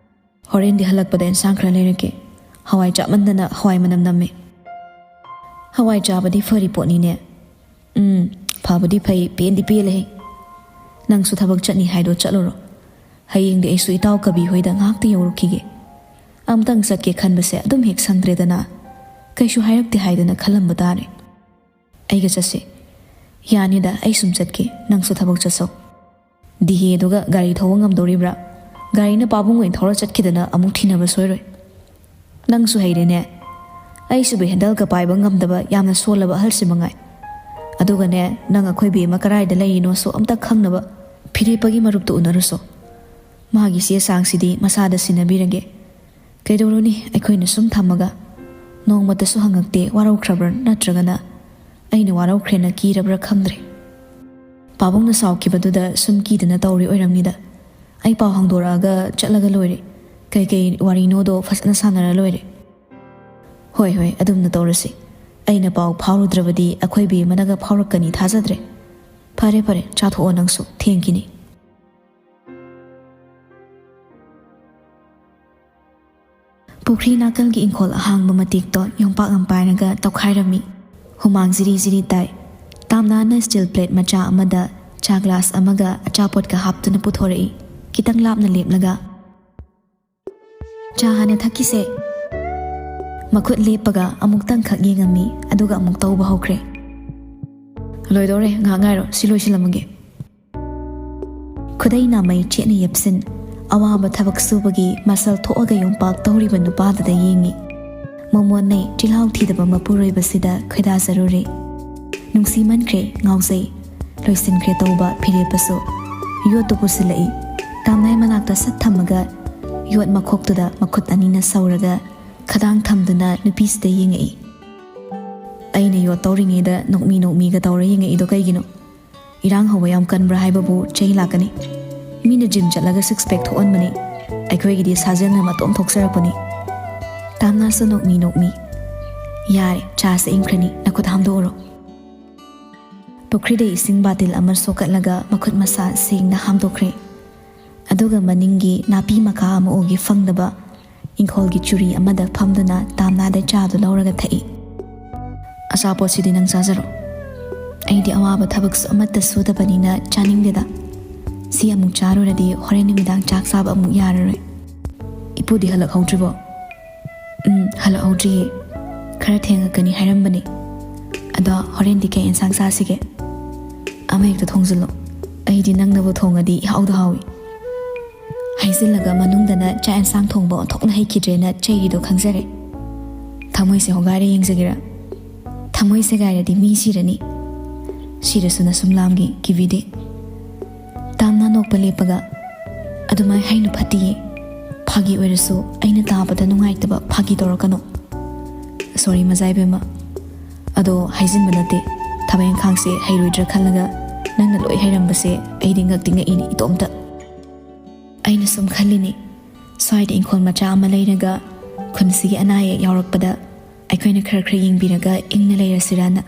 "ꯍꯣꯔꯦꯟꯗꯤ ꯍꯜꯂꯛꯄꯗ ꯑꯦꯟꯁꯥꯡ ꯈꯔ ꯂꯩꯔꯛꯀꯦ꯫ ꯍꯋꯥꯏ ꯆꯥꯃꯟꯗꯅ ꯍꯋꯥꯏ ꯃꯅꯝ ꯅꯝꯃꯦ꯫" "ꯍꯋꯥꯏ ꯆꯥꯕꯗꯤ ꯐꯔꯤ ꯄꯣꯠꯅꯤꯅꯦ꯫" "ꯎꯝ, ꯐꯕꯨꯗꯤ ꯐꯩ, ꯄꯦꯟꯗꯤ ꯄꯦꯜꯂꯦꯍꯦ꯫ ꯅꯪꯁꯨ ꯊꯕꯛ ꯆꯠꯅꯤ ꯍꯥꯏꯗꯣ ꯆꯠꯂꯨꯔꯣ꯫ ꯍꯌꯦꯡꯗꯤ ꯑꯩꯁꯨ ꯏꯇꯥꯎ ꯀꯕꯤ ꯍꯣꯏꯗ ꯉꯥꯏꯍꯥꯛꯇ ꯌꯧꯔꯨꯈꯤꯒꯦ꯫ ꯑꯃꯨꯛꯇꯪ ꯆꯠꯀꯦ ꯈꯟꯕꯁꯦ ꯑꯗꯨꯝ ꯍꯦꯛ ꯁꯪꯗ꯭ꯔꯦꯗꯅ꯫ ꯀꯩꯁꯨ ꯍꯥꯏꯔꯛꯇꯦ ꯍꯥꯏꯗꯅ ꯈꯜꯂꯝꯕ ꯇꯥꯔꯦ꯫" "ꯑꯩꯒ ꯆꯠꯁꯦ꯫" "ꯌꯥꯅꯤꯗ, ꯑꯩ ꯁꯨꯝ ꯆꯠꯀꯦ, ꯅꯪꯁꯨ ꯊꯕꯛ ꯆꯠꯆꯧ꯫" ꯗꯤꯍꯦꯗꯨꯒ ꯒꯥꯔꯤ ꯊꯧꯕ ꯉꯝꯗꯧꯔꯤꯕ꯭ꯔꯥ? ꯒꯥꯔꯤꯅ ꯄꯥꯕꯨꯡ ꯑꯣꯏꯅ ꯊꯧꯔ ꯆꯠꯈꯤꯗꯅ ꯑꯃꯨꯛ ꯊꯤꯅꯕ ꯁꯣꯏꯔꯣꯏ꯫ ꯅꯪꯁꯨ ꯍꯩꯔꯦꯅꯦ꯫ ꯑꯩꯁꯨꯕꯨ ꯍꯦꯟꯗꯜꯒ ꯄꯥꯏꯕ ꯉꯝꯗꯕ ꯌꯥꯝꯅ ꯁꯣꯜꯂꯕ ꯑꯍꯜꯁꯤ ꯃꯉꯥꯏ꯫ ꯑꯗꯨꯒꯅꯦ, ꯅꯪ ꯑꯩꯈꯣꯏ ꯕꯦꯝꯃ ꯀꯔꯥꯏꯗ ꯂꯩꯔꯤꯅꯣꯁꯨ ꯑꯝꯇ ꯈꯪꯅꯕ ꯐꯤꯔꯦꯞꯄꯒꯤ ꯃꯔꯨꯞꯇꯨ ꯎꯅꯔꯨꯁꯣ꯫ ꯃꯥꯒꯤ ꯆꯦ ꯆꯥꯡꯁꯤꯗꯤ ꯃꯁꯥꯗ ꯁꯤꯟꯅꯕꯤꯔꯒꯦ꯫ ꯀꯩꯗꯧꯔꯨꯅꯤ, ꯑꯩꯈꯣꯏꯅ ꯁꯨꯝ ꯊꯝꯃꯒ? ꯅꯣꯡꯃꯇꯁꯨ ꯍꯪꯉꯛꯇꯦ, ꯋꯥꯔꯧꯈ꯭ꯔꯕ꯭ꯔꯥ ꯅꯠꯇ꯭ꯔꯒꯅ ꯑꯩꯅ ꯋꯥꯔꯧꯈ꯭ꯔꯦꯅ ꯀꯤꯔꯕ꯭ꯔꯥ ꯈꯪꯗ꯭ꯔꯦ꯫ ꯄꯥꯕꯨꯡꯅ ꯁꯥꯎꯈꯤꯕꯗꯨꯗ ꯁꯨꯝ ꯀꯤꯗꯅ ꯇꯧꯔꯤ ꯑꯣꯏꯔꯝꯅꯤꯗ꯫ ꯑꯩ ꯄꯥꯎ ꯍꯪꯗꯣꯔꯛꯑꯒ ꯆꯠꯂꯒ ꯂꯣꯏꯔꯦ꯫ ꯀꯩꯀꯩ ꯋꯥꯔꯤꯅꯣꯗꯣ ꯐꯖꯅ ꯁꯥꯟꯅꯔ ꯂꯣꯏꯔꯦ꯫ ꯍꯣꯏ, ꯍꯣꯏ, ꯑꯗꯨꯝꯅ ꯇꯧꯔꯁꯤ꯫ ꯑꯩꯅ ꯄꯥꯎ ꯐꯥꯎꯔꯨꯗ꯭ꯔꯕꯗꯤ ꯑꯩꯈꯣꯏ ꯕꯦꯝꯃꯅꯒ ꯐꯥꯎꯔꯛꯀꯅꯤ ꯊꯥꯖꯗ꯭ꯔꯦ꯫ ꯐꯔꯦ, ꯐꯔꯦ, ꯆꯥꯊꯣꯛꯑꯣ ꯅꯪꯁꯨ, ꯊꯦꯡꯈꯤꯅꯤ꯫ ꯄꯨꯈ꯭ꯔꯤ ꯅꯥꯀꯜꯒꯤ ꯏꯪꯈꯣꯜ ꯑꯍꯥꯡꯕ ꯃꯇꯦꯛꯇꯣ ꯌꯣꯝꯄꯥꯛ ꯑꯃ ꯄꯥꯏꯔꯒ ꯇꯧꯈꯥꯏꯔꯝꯃꯤ꯫ ꯍꯨꯃꯥꯡ ꯖꯤꯔꯤ ꯖꯤꯔꯤ ꯇꯥꯏ꯫ ꯇꯥꯝꯅꯥꯅ ꯁ꯭ꯇꯤꯜ ꯄ꯭ꯂꯦꯠ ꯃꯆꯥ ꯑꯃꯗ ꯆꯥ ꯒ꯭ꯂꯥꯁ ꯑꯃꯒ ꯑꯆꯥꯄꯣꯠꯀ ꯍꯥꯞꯇꯨꯅ ꯄꯨꯊꯣꯔꯛꯏ꯫ ꯈꯤꯇꯪ ꯂꯥꯞꯅ ꯂꯦꯞꯂꯒ, "ꯆꯥ ꯍꯥꯟꯅ ꯊꯛꯈꯤꯁꯦ꯫" ꯃꯈꯨꯠ ꯂꯦꯞꯄꯒ ꯑꯃꯨꯛꯇꯪꯈꯛ ꯌꯦꯡꯉꯝꯃꯤ, ꯑꯗꯨꯒ ꯑꯃꯨꯛ ꯇꯧꯕ ꯍꯧꯈ꯭ꯔꯦ꯫ "ꯂꯣꯏꯗꯧꯔꯦ, ꯉꯥꯏꯍꯥꯛ ꯉꯥꯏꯔꯣ, ꯁꯤ ꯂꯣꯏꯁꯤꯜꯂꯝꯃꯒꯦ꯫" ꯈꯨꯗꯩ ꯅꯥꯃꯩ ꯆꯦꯠꯅ ꯌꯦꯞꯁꯤꯟ, ꯑꯋꯥꯕ ꯊꯕꯛ ꯁꯨꯕꯒꯤ ꯃꯁꯜ ꯊꯣꯛꯑꯒ ꯌꯣꯝꯄꯥꯛ ꯇꯧꯔꯤꯕ ꯅꯨꯄꯥꯗꯨꯗ ꯌꯦꯡꯉꯤ꯫ ꯃꯃꯣꯟꯅꯩ ꯆꯤꯜꯍꯥꯎ ꯊꯤꯗꯕ ꯃꯄꯨꯔꯣꯏꯕꯁꯤꯗ ꯈꯣꯏꯗꯥꯖꯔꯨꯔꯦ꯫ ꯅꯨꯡꯁꯤꯃꯟꯈ꯭ꯔꯦ, ꯉꯥꯎꯖꯩ꯫ ꯂꯣꯏꯁꯤꯟꯈ꯭ꯔꯦ ꯇꯧꯕ ꯐꯤꯔꯦꯞꯄꯁꯨ꯫ ꯌꯣꯠꯇꯨ ꯄꯨꯁꯤꯜꯂꯛꯏ꯫ ꯇꯥꯝꯅꯥꯏ ꯃꯅꯥꯛꯇ ꯁꯠ ꯊꯝꯃꯒ ꯌꯣꯠ ꯃꯈꯣꯛꯇꯨꯗ ꯃꯈꯨꯠ ꯑꯅꯤꯅ ꯁꯧꯔꯒ ꯈꯗꯥꯡ ꯊꯝꯗꯨꯅ ꯅꯨꯄꯤꯁꯤꯗ ꯌꯦꯡꯉꯛꯏ꯫ ꯑꯩꯅ ꯌꯣꯠ ꯇꯧꯔꯤꯉꯩꯗ ꯅꯣꯛꯃꯤ ꯅꯣꯛꯃꯤꯒ ꯇꯧꯔ ꯌꯦꯡꯉꯛꯏꯗꯣ ꯀꯩꯒꯤꯅꯣ? ꯏꯔꯥꯡ ꯍꯧꯕ ꯌꯥꯝ ꯀꯟꯕ꯭ꯔꯥ ꯍꯥꯏꯕꯕꯨ ꯆꯩ ꯂꯥꯛꯀꯅꯤ꯫ ꯃꯤꯅ ꯖꯤꯝ ꯆꯠꯂꯒ ꯁꯤꯛꯁ ꯄꯦꯛ ꯊꯣꯛꯍꯟꯕꯅꯤ꯫ ꯑꯩꯈꯣꯏꯒꯤꯗꯤ ꯁꯥꯖꯦꯜꯅ ꯃꯇꯣꯝ ꯊꯣꯛꯆꯔꯛꯄꯅꯤ꯫ ꯇꯥꯝꯅꯥꯁꯨ ꯅꯣꯛꯃꯤ ꯅꯣꯛꯃꯤ꯫ "ꯌꯥꯔꯦ, ꯆꯥꯁꯦ ꯏꯪꯈ꯭ꯔꯅꯤ, ꯅꯈꯨꯠ ꯍꯥꯝꯗꯣꯛꯎꯔꯣ꯫" ꯄꯨꯈ꯭ꯔꯤꯗ ꯏꯁꯤꯡ ꯕꯥꯇꯤꯜ ꯑꯃ ꯁꯣꯛꯀꯠꯂꯒ ꯃꯈꯨꯠ ꯃꯁꯥ ꯁꯦꯡꯅ ꯍꯥꯝꯗꯣꯛꯈ꯭ꯔꯦ꯫ ꯑꯗꯨꯒ ꯃꯅꯤꯡꯒꯤ ꯅꯥꯄꯤ ꯃꯀꯥ ꯑꯃ ꯎꯒꯦ ꯐꯪꯗꯕ ꯏꯪꯈꯣꯜꯒꯤ ꯆꯨꯔꯤ ꯑꯃꯗ ꯐꯝꯗꯨꯅ ꯇꯥꯝꯅꯥꯗ ꯆꯥꯗꯨ ꯂꯧꯔꯒ ꯊꯛꯏ꯫ "ꯑꯆꯥꯄꯣꯠꯁꯤꯗꯤ ꯅꯪ ꯆꯥꯖꯔꯣ꯫ ꯑꯩꯗꯤ ꯑꯋꯥꯕ ꯊꯕꯛꯁꯨ ꯑꯃꯠꯇ ꯁꯨꯗꯕꯅꯤꯅ ꯆꯥꯅꯤꯡꯗꯦꯗ꯫ ꯁꯤ ꯑꯃꯨꯛ ꯆꯥꯔꯨꯔꯗꯤ ꯍꯣꯔꯦꯟ ꯅꯨꯃꯤꯗꯥꯡ ꯆꯥꯛ ꯆꯥꯕ ꯑꯃꯨꯛ ꯌꯥꯔꯔꯣꯏ꯫" "ꯏꯄꯨꯗꯤ ꯍꯜꯂꯛꯍꯧꯗ꯭ꯔꯤꯕꯣ?" "ꯎꯝ, ꯍꯜꯂꯛꯍꯧꯗ꯭ꯔꯤꯌꯦ꯫ ꯈꯔ ꯊꯦꯡꯉꯛꯀꯅꯤ ꯍꯥꯏꯔꯝꯕꯅꯦ꯫ ꯑꯗꯣ ꯍꯣꯔꯦꯟꯗꯤ ꯀꯩ ꯏꯟꯁꯥꯡ ꯆꯥꯁꯤꯒꯦ?" "ꯑꯃ ꯍꯦꯛꯇ ꯊꯣꯡꯖꯤꯜꯂꯣ꯫ ꯑꯩꯗꯤ ꯅꯪꯅꯕꯨ ꯊꯣꯡꯉꯗꯤ ꯏꯍꯥꯎꯗ ꯍꯥꯎꯏ꯫ ꯍꯥꯏꯖꯤꯜꯂꯒ ꯃꯅꯨꯡꯗꯅ ꯆꯥꯛ ꯌꯦꯟꯁꯥꯡ ꯊꯣꯡꯕ ꯑꯣꯟꯊꯣꯛꯅ ꯍꯩꯈꯤꯗ꯭ꯔꯦꯅ ꯆꯩꯔꯤꯗꯣ ꯈꯪꯖꯔꯦ꯫ ꯊꯃꯣꯏꯁꯦ ꯍꯣꯒꯥꯏꯔ ꯌꯦꯡꯖꯒꯦꯔꯥ? ꯊꯃꯣꯏ ꯁꯦꯒꯥꯏꯔꯗꯤ ꯃꯤ ꯁꯤꯔꯅꯤ꯫ ꯁꯤꯔꯁꯨ ꯅꯁꯨꯝ ꯂꯥꯝꯒꯤ ꯀꯤꯕꯤꯗꯦ꯫ ꯇꯥꯝꯅ ꯅꯣꯛꯄ ꯂꯦꯞꯄꯒ, "ꯑꯗꯨꯃꯥꯏ ꯍꯥꯏꯅꯨ, ꯐꯠꯇꯤꯌꯦ꯫ ꯐꯥꯒꯤ ꯑꯣꯏꯔꯁꯨ ꯑꯩꯅ ꯇꯥꯕꯗ ꯅꯨꯡꯉꯥꯏꯇꯕ ꯐꯥꯒꯤ ꯇꯧꯔꯛꯀꯅꯨ꯫" "ꯁꯣꯔꯤ ꯃꯖꯥ ꯏꯕꯦꯝꯃ꯫ ꯑꯗꯣ ꯍꯥꯏꯖꯤꯟꯕ ꯅꯠꯇꯦ꯫ ꯊꯕꯛ ꯏꯪꯈꯥꯡꯁꯦ ꯍꯩꯔꯣꯏꯗ꯭ꯔꯥ ꯈꯜꯂꯒ ꯅꯪꯅ ꯂꯣꯏ ꯍꯩꯔꯝꯕꯁꯦ ꯑꯩꯗꯤ ꯉꯛꯇꯤ ꯉꯛꯏꯅꯤ ꯏꯇꯣꯝꯇ꯫ ꯑꯩꯅ ꯁꯨꯝ ꯈꯜꯂꯤꯅꯤ, ꯁ꯭ꯋꯥꯏꯗ ꯏꯪꯈꯣꯜ ꯃꯆꯥ ꯑꯃ ꯂꯩꯔꯒ ꯈꯨꯟꯁꯤꯒꯤ ꯑꯅꯥ ꯑꯌꯦꯛ ꯌꯥꯎꯔꯛꯄꯗ ꯑꯩꯈꯣꯏꯅ ꯈꯔ ꯈꯔ ꯌꯦꯡꯕꯤꯔꯒ ꯏꯪꯅ ꯂꯩꯔꯁꯤꯔꯥꯅ꯫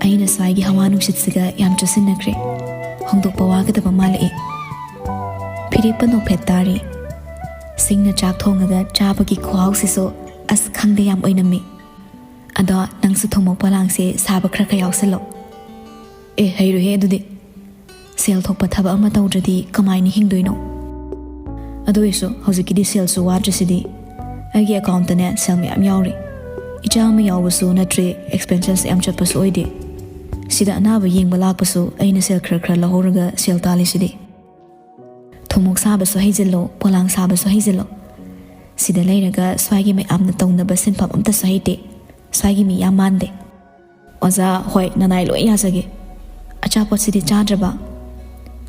ꯑꯩꯅ ꯁ꯭ꯋꯥꯏꯒꯤ ꯍꯋꯥ ꯅꯨꯡꯁꯤꯠꯁꯤꯒ ꯌꯥꯝ ꯆꯨꯁꯤꯟꯅꯈ꯭ꯔꯦ꯫ ꯍꯣꯡꯗꯣꯛꯄ ꯋꯥꯒꯗꯕ ꯃꯥꯜꯂꯛꯑꯦ꯫" ꯐꯤꯔꯦꯞꯄ ꯅꯣꯛꯐꯦꯠ ꯇꯥꯔꯤ꯫ ꯁꯤꯡꯅ ꯆꯥꯛ ꯊꯣꯡꯉꯒ ꯆꯥꯕꯒꯤ ꯈꯨꯍꯥꯎꯁꯤꯁꯨ ꯑꯁ ꯈꯪꯗꯦ, ꯌꯥꯝ ꯑꯣꯏꯅꯝꯃꯤ꯫ "ꯑꯗꯣ ꯅꯪꯁꯨ ꯊꯨꯝꯃꯣꯛ ꯄꯣꯂꯥꯡꯁꯦ ꯁꯥꯕ ꯈꯔ ꯈꯔ ꯌꯥꯎꯁꯜꯂꯣ꯫" "ꯑꯦ, ꯍꯩꯔꯣꯏꯍꯦ ꯑꯗꯨꯗꯤ꯫ ꯁꯦꯜ ꯊꯣꯛꯄ ꯊꯕꯛ ꯑꯃ ꯇꯧꯗ꯭ꯔꯗꯤ ꯀꯃꯥꯏꯅ ꯍꯤꯡꯗꯣꯏꯅꯣ? ꯑꯗꯨ ꯑꯣꯏꯔꯁꯨ ꯍꯧꯖꯤꯛꯀꯤꯗꯤ ꯁꯦꯜꯁꯨ ꯋꯥꯗ꯭ꯔꯤꯁꯤꯗꯤ꯫ ꯑꯩꯒꯤ ꯑꯦꯀꯥꯎꯟꯇꯅꯦ ꯁꯦꯜ ꯃꯌꯥꯝ ꯌꯥꯎꯔꯤ꯫ ꯏꯆꯥ ꯑꯃ ꯌꯥꯎꯕꯁꯨ ꯅꯠꯇ꯭ꯔꯦ, ꯑꯦꯛꯁꯄꯦꯟꯁꯦꯁ ꯌꯥꯝ ꯆꯠꯄꯁꯨ ꯑꯣꯏꯗꯦ꯫ ꯁꯤꯗ ꯑꯅꯥꯕ ꯌꯦꯡꯕ ꯂꯥꯛꯄꯁꯨ ꯑꯩꯅ ꯁꯦꯜ ꯈꯔ ꯈꯔ ꯂꯧꯍꯧꯔꯒ ꯁꯦꯜ ꯇꯥꯜꯂꯤꯁꯤꯗꯤ꯫ ꯊꯨꯝꯃꯣꯛ ꯁꯥꯕꯁꯨ ꯍꯩꯖꯤꯜꯂꯣ, ꯄꯣꯂꯥꯡ ꯁꯥꯕꯁꯨ ꯍꯩꯖꯤꯜꯂꯣ꯫ ꯁꯤꯗ ꯂꯩꯔꯒ ꯁ꯭ꯋꯥꯏꯒꯤ ꯃꯌꯥꯝꯅ ꯇꯧꯅꯕ ꯁꯤꯟꯐꯝ ꯑꯝꯇꯁꯨ ꯍꯩꯇꯦ꯫ ꯁ꯭ꯋꯥꯏꯒꯤ ꯃꯤ ꯌꯥꯝ ꯃꯥꯟꯗꯦ꯫" "ꯑꯣꯖꯥ, ꯍꯣꯏ, ꯅꯅꯥꯏ ꯂꯣꯏ ꯌꯥꯖꯒꯦ꯫ ꯑꯆꯥꯄꯣꯠꯁꯤꯗꯤ ꯆꯥꯗ꯭ꯔꯕ?"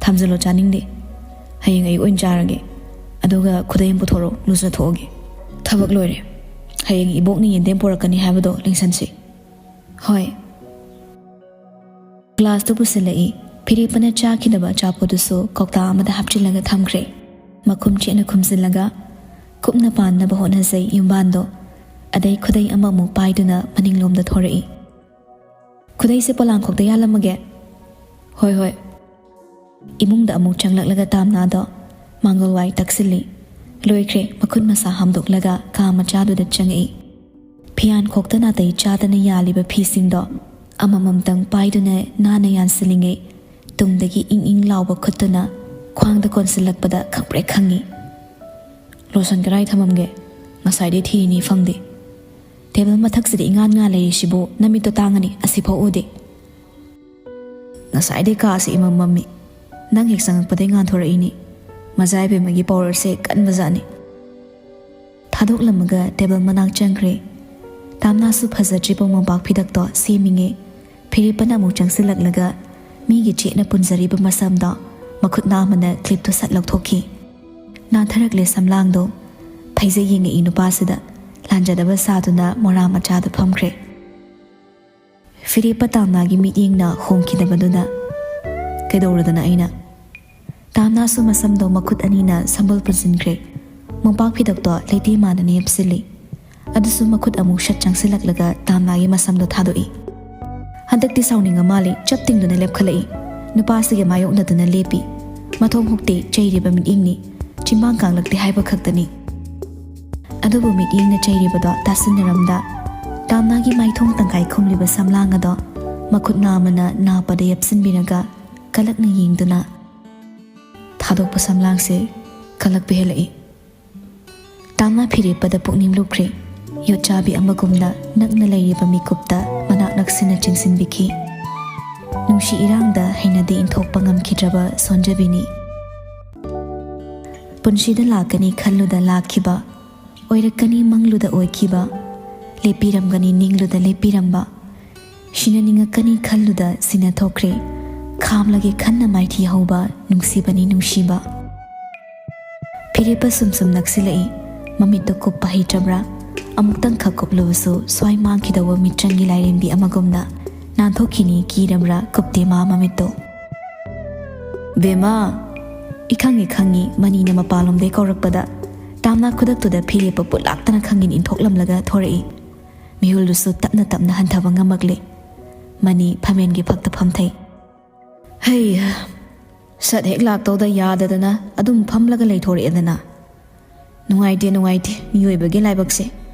"ꯊꯝꯖꯤꯜꯂꯣ, ꯆꯥꯅꯤꯡꯗꯦ꯫ ꯍꯌꯦꯡ ꯑꯌꯨꯛ ꯑꯣꯏꯅ ꯆꯥꯔꯒꯦ꯫ ꯑꯗꯨꯒ ꯈꯨꯗꯩ ꯑꯃ ꯄꯨꯊꯣꯔꯛꯑꯣ, ꯂꯨꯖꯊꯣꯛꯑꯒꯦ꯫ ꯊꯕꯛ ꯂꯣꯏꯔꯦ꯫ ꯍꯌꯦꯡ ꯏꯕꯣꯛꯅ ꯌꯦꯟꯗꯦꯝ ꯄꯨꯔꯛꯀꯅꯤ ꯍꯥꯏꯕꯗꯣ ꯂꯦꯡꯁꯟꯁꯤ꯫" "ꯍꯣꯏ꯫" ꯒ꯭ꯂꯥꯁꯇꯨ ꯄꯨꯁꯤꯜꯂꯛꯏ꯫ ꯐꯤꯔꯦꯞꯄꯅ ꯆꯥꯈꯤꯗꯕ ꯑꯆꯥꯄꯣꯠꯇꯨꯁꯨ ꯀꯧꯇꯥ ꯑꯃꯗ ꯍꯥꯞꯆꯤꯜꯂꯒ ꯊꯝꯈ꯭ꯔꯦ꯫ ꯃꯈꯨꯝ ꯆꯦꯠꯅ ꯈꯨꯝꯖꯤꯜꯂꯒ ꯀꯨꯞꯅ ꯄꯥꯟꯅꯕ ꯍꯣꯠꯅꯖꯩ ꯌꯨꯝꯕꯥꯟꯗꯣ꯫ ꯑꯗꯩ ꯈꯨꯗꯩ ꯑꯃꯃꯨꯛ ꯄꯥꯏꯗꯨꯅ ꯃꯅꯤꯡꯂꯣꯝꯗ ꯊꯣꯔꯛꯏ꯫ "ꯈꯨꯗꯩꯁꯦ ꯄꯣꯂꯥꯡꯈꯣꯛꯇ ꯌꯥꯜꯂꯝꯃꯒꯦ꯫" "ꯍꯣꯏ, ꯍꯣꯏ꯫" ꯏꯃꯨꯡꯗ ꯑꯃꯨꯛ ꯆꯪꯂꯛꯂꯒ ꯇꯥꯝꯅꯥꯗꯣ ꯃꯥꯡꯒꯣꯜ ꯋꯥꯏ ꯇꯛꯁꯤꯜꯂꯤ꯫ ꯂꯣꯏꯈ꯭ꯔꯦ, ꯃꯈꯨꯠ ꯃꯁꯥ ꯍꯥꯝꯗꯣꯛꯂꯒ ꯀꯥ ꯃꯆꯥꯗꯨꯗ ꯆꯪꯉꯛꯏ꯫ ꯐꯤꯌꯥꯟ ꯈꯣꯛꯇ ꯅꯥꯇꯩ ꯆꯥꯗꯅ ꯌꯥꯜꯂꯤꯕ ꯐꯤꯁꯤꯡꯗꯣ ꯑꯃꯃꯝꯇꯪ ꯄꯥꯏꯗꯨꯅ ꯅꯥꯟꯅ ꯌꯥꯟꯁꯤꯜꯂꯤꯉꯩ, ꯇꯨꯡꯗꯒꯤ ꯏꯪ ꯏꯪ ꯂꯥꯎꯕ ꯈꯨꯠꯇꯨꯅ ꯈ꯭ꯋꯥꯡꯗ ꯀꯣꯟꯁꯤꯜꯂꯛꯄꯗ ꯈꯪꯄ꯭ꯔꯦꯛ ꯈꯪꯉꯤ꯫ "ꯂꯣꯁꯟ ꯀꯗꯥꯏ ꯊꯝꯃꯝꯒꯦ? ꯉꯁꯥꯏꯗꯩ ꯊꯤꯔꯤꯅꯤ, ꯐꯪꯗꯦ꯫ ꯇꯦꯕꯜ ꯃꯊꯛꯁꯤꯗ ꯏꯉꯥꯟ ꯉꯥ ꯂꯩꯔꯤꯁꯤꯕꯨ ꯅꯃꯤꯠꯇꯣ ꯇꯥꯡꯉꯅꯤ, ꯑꯁꯤꯐꯥꯎ ꯎꯗꯦ꯫" ꯉꯁꯥꯏꯗꯩ ꯀꯥꯁꯦ ꯏꯃꯝ ꯃꯝꯃꯤ꯫ ꯅꯪ ꯍꯦꯛ ꯆꯪꯉꯛꯄꯗꯩ ꯉꯥꯟꯊꯣꯔꯛꯏꯅꯤ꯫ ꯃꯖꯥ ꯏꯕꯦꯝꯃꯒꯤ ꯄꯥꯎꯔꯁꯦ ꯀꯟꯕꯖꯥꯠꯅꯤ꯫ ꯊꯥꯗꯣꯛꯂꯝꯃꯒ ꯇꯦꯕꯜ ꯃꯅꯥꯛ ꯆꯪꯈ꯭ꯔꯦ꯫ ꯇꯥꯝꯅꯥꯁꯨ ꯐꯖꯗ꯭ꯔꯤꯕ ꯃꯣꯝꯄꯥꯛ ꯐꯤꯗꯛꯇꯣ ꯁꯦꯝꯃꯤꯉꯩ ꯐꯤꯔꯦꯞꯄꯅ ꯑꯃꯨꯛ ꯆꯪꯁꯤꯜꯂꯛꯂꯒ ꯃꯤꯒꯤ ꯆꯦꯠꯅ ꯄꯨꯟꯖꯔꯤꯕ ꯃꯁꯝꯗꯣ ꯃꯈꯨꯠ ꯅꯥꯝꯃꯅ ꯀ꯭ꯂꯤꯞꯇꯨ ꯁꯠ ꯂꯧꯊꯣꯛꯈꯤ꯫ ꯅꯥꯟꯊꯔꯛꯂꯦ ꯁꯝꯂꯥꯡꯗꯣ꯫ ꯐꯩꯖꯩ ꯌꯦꯡꯉꯛꯏ ꯅꯨꯄꯥꯁꯤꯗ ꯂꯥꯟꯖꯗꯕ ꯁꯥꯗꯨꯅ ꯃꯣꯔꯥ ꯃꯆꯥꯗ ꯐꯝꯈ꯭ꯔꯦ꯫ ꯐꯤꯔꯦꯞꯄ ꯇꯥꯝꯅꯥꯒꯤ ꯃꯤꯠꯌꯦꯡꯅ ꯍꯣꯡꯈꯤꯗꯕꯗꯨꯗ, "ꯀꯩꯗꯧꯔꯗꯅ ꯑꯩꯅ?" ꯇꯥꯝꯅꯥꯁꯨ ꯃꯁꯝꯗꯣ ꯃꯈꯨꯠ ꯑꯅꯤꯅ ꯁꯝꯕꯜ ꯄꯨꯟꯁꯤꯟꯈ꯭ꯔꯦ꯫ ꯃꯣꯝꯄꯥꯛ ꯐꯤꯗꯛꯇꯣ ꯂꯩꯇꯦ ꯃꯥꯟꯅꯅ ꯌꯦꯞꯁꯤꯜꯂꯤ꯫ ꯑꯗꯨꯁꯨ ꯃꯈꯨꯠ ꯑꯃꯨꯛ ꯁꯠ ꯆꯪꯁꯤꯜꯂꯛꯂꯒ ꯇꯥꯝꯅꯥꯒꯤ ꯃꯁꯝꯗꯣ ꯊꯥꯗꯣꯛꯏ꯫ ꯍꯟꯗꯛꯇꯤ ꯁꯥꯎꯅꯤꯡꯉ ꯃꯥꯜꯂꯦ, ꯆꯞ ꯇꯤꯡꯗꯨꯅ ꯂꯦꯞꯈꯠꯂꯛꯏ꯫ ꯅꯨꯄꯥꯁꯤꯒ ꯃꯥꯌꯣꯛꯅꯗꯨꯅ ꯂꯦꯞꯄꯤ꯫ ꯃꯊꯣꯡ ꯍꯨꯛꯇꯦ ꯆꯩꯔꯤꯕ ꯃꯤꯠꯌꯦꯡꯅꯤ꯫ ꯆꯤꯝꯕꯥꯡ ꯀꯥꯡꯂꯛꯇꯦ ꯍꯥꯏꯕ ꯈꯛꯇꯅꯤ꯫ ꯑꯗꯨꯕꯨ ꯃꯤꯠꯌꯦꯡꯅ ꯆꯩꯔꯤꯕꯗꯣ ꯇꯥꯁꯤꯟꯅꯔꯝꯗ, ꯇꯥꯝꯅꯥꯒꯤ ꯃꯥꯏꯊꯣꯡ ꯇꯪꯈꯥꯏ ꯈꯨꯝꯂꯤꯕ ꯁꯝꯂꯥꯡ ꯑꯗꯣ ꯃꯈꯨꯠ ꯅꯥꯝꯃꯅ ꯅꯥꯄꯗ ꯌꯦꯞꯁꯤꯟꯕꯤꯔꯒ ꯀꯂꯛꯅ ꯌꯦꯡꯗꯨꯅ, ꯊꯥꯗꯣꯛꯄ ꯁꯝꯂꯥꯡꯁꯦ ꯀꯂꯛꯄ ꯍꯦꯜꯂꯛꯏ꯫ ꯇꯥꯝꯅꯥ ꯐꯤꯔꯦꯞꯄꯗ ꯄꯨꯛꯅꯤꯡ ꯂꯨꯞꯈ꯭ꯔꯦ꯫ ꯌꯣꯠꯆꯥꯕꯤ ꯑꯃꯒꯨꯝꯅ ꯅꯛꯅ ꯂꯩꯔꯤꯕ ꯃꯤꯀꯨꯞꯇ ꯃꯅꯥꯛ ꯅꯛꯁꯤꯟꯅ ꯆꯤꯡꯁꯤꯟꯕꯤꯈꯤ꯫ ꯅꯨꯡꯁꯤ ꯏꯔꯥꯡꯗ ꯍꯩꯅꯗꯦ ꯏꯟꯊꯣꯛꯄ ꯉꯝꯈꯤꯗ꯭ꯔꯕ ꯁꯣꯟꯖꯕꯤꯅꯤ꯫ ꯄꯨꯟꯁꯤꯗ ꯂꯥꯛꯀꯅꯤ ꯈꯜꯂꯨꯗ ꯂꯥꯛꯈꯤꯕ, ꯑꯣꯏꯔꯛꯀꯅꯤ ꯃꯪꯂꯨꯗ ꯑꯣꯏꯈꯤꯕ, ꯂꯦꯞꯄꯤꯔꯝꯒꯅꯤ ꯅꯤꯡꯂꯨꯗ ꯂꯦꯞꯄꯤꯔꯝꯕ, ꯁꯤꯟꯅꯅꯤꯡꯉꯛꯀꯅꯤ ꯈꯜꯂꯨꯗ ꯁꯤꯟꯅ ꯊꯣꯛꯈ꯭ꯔꯦ, ꯈꯥꯝꯂꯒꯦ ꯈꯟꯅ ꯃꯥꯏꯊꯤ ꯍꯧꯕ ꯅꯨꯡꯁꯤꯕꯅꯤ ꯅꯨꯡꯁꯤꯕ꯫ ꯐꯤꯔꯦꯞꯄ ꯁꯨꯝ ꯁꯨꯝ ꯅꯛꯁꯤꯜꯂꯛꯏ꯫ ꯃꯃꯤꯠꯇꯣ ꯀꯨꯞꯄ ꯍꯩꯇ꯭ꯔꯕ꯭ꯔꯥ? ꯑꯃꯨꯛꯇꯪꯈꯛ ꯀꯨꯞꯂꯨꯕꯁꯨ ꯁ꯭ꯋꯥꯏ ꯃꯥꯡꯈꯤꯗꯧꯕ ꯃꯤꯇ꯭ꯔꯪꯒꯤ ꯂꯥꯏꯔꯦꯝꯕꯤ ꯑꯃꯒꯨꯝꯅ ꯅꯥꯟꯊꯣꯛꯈꯤꯅꯤ ꯀꯤꯔꯕ꯭ꯔꯥ? ꯀꯨꯞꯇꯦ ꯃꯥ ꯃꯃꯤꯠꯇꯣ꯫ "ꯕꯦꯝꯃ!" "ꯏ ꯈꯪꯉꯤ ꯈꯪꯉꯤ, ꯃꯅꯤꯅ ꯃꯄꯥꯟꯂꯣꯝꯗꯩ ꯀꯧꯔꯛꯄꯗ ꯇꯥꯝꯅꯥ ꯈꯨꯗꯛꯇꯨꯗ ꯐꯤꯔꯦꯞꯄ ꯄꯨꯠꯂꯥꯛꯇꯅ ꯈꯪꯒꯤꯟ ꯏꯟꯊꯣꯛꯂꯝꯂꯒ ꯊꯣꯔꯛꯏ꯫ ꯃꯤꯍꯨꯜꯗꯨꯁꯨ ꯇꯞꯅ ꯇꯞꯅ ꯍꯟꯊꯕ ꯉꯝꯃꯛꯂꯦ꯫ ꯃꯅꯤ ꯐꯝꯃꯦꯟꯒꯤ ꯐꯛꯇ ꯐꯝꯊꯩ꯫ "ꯍꯩ ꯍꯥ, ꯁꯠ ꯍꯦꯛ ꯂꯥꯛꯇꯧꯗ ꯌꯥꯗꯗꯅ ꯑꯗꯨꯝ ꯐꯝꯂꯒ ꯂꯩꯊꯣꯔꯛꯑꯦꯗꯅ꯫ ꯅꯨꯡꯉꯥꯏꯇꯦ, ꯅꯨꯡꯉꯥꯏꯇꯦ, ꯃꯤꯑꯣꯏꯕꯒꯤ ꯂꯥꯏꯕꯛꯁꯦ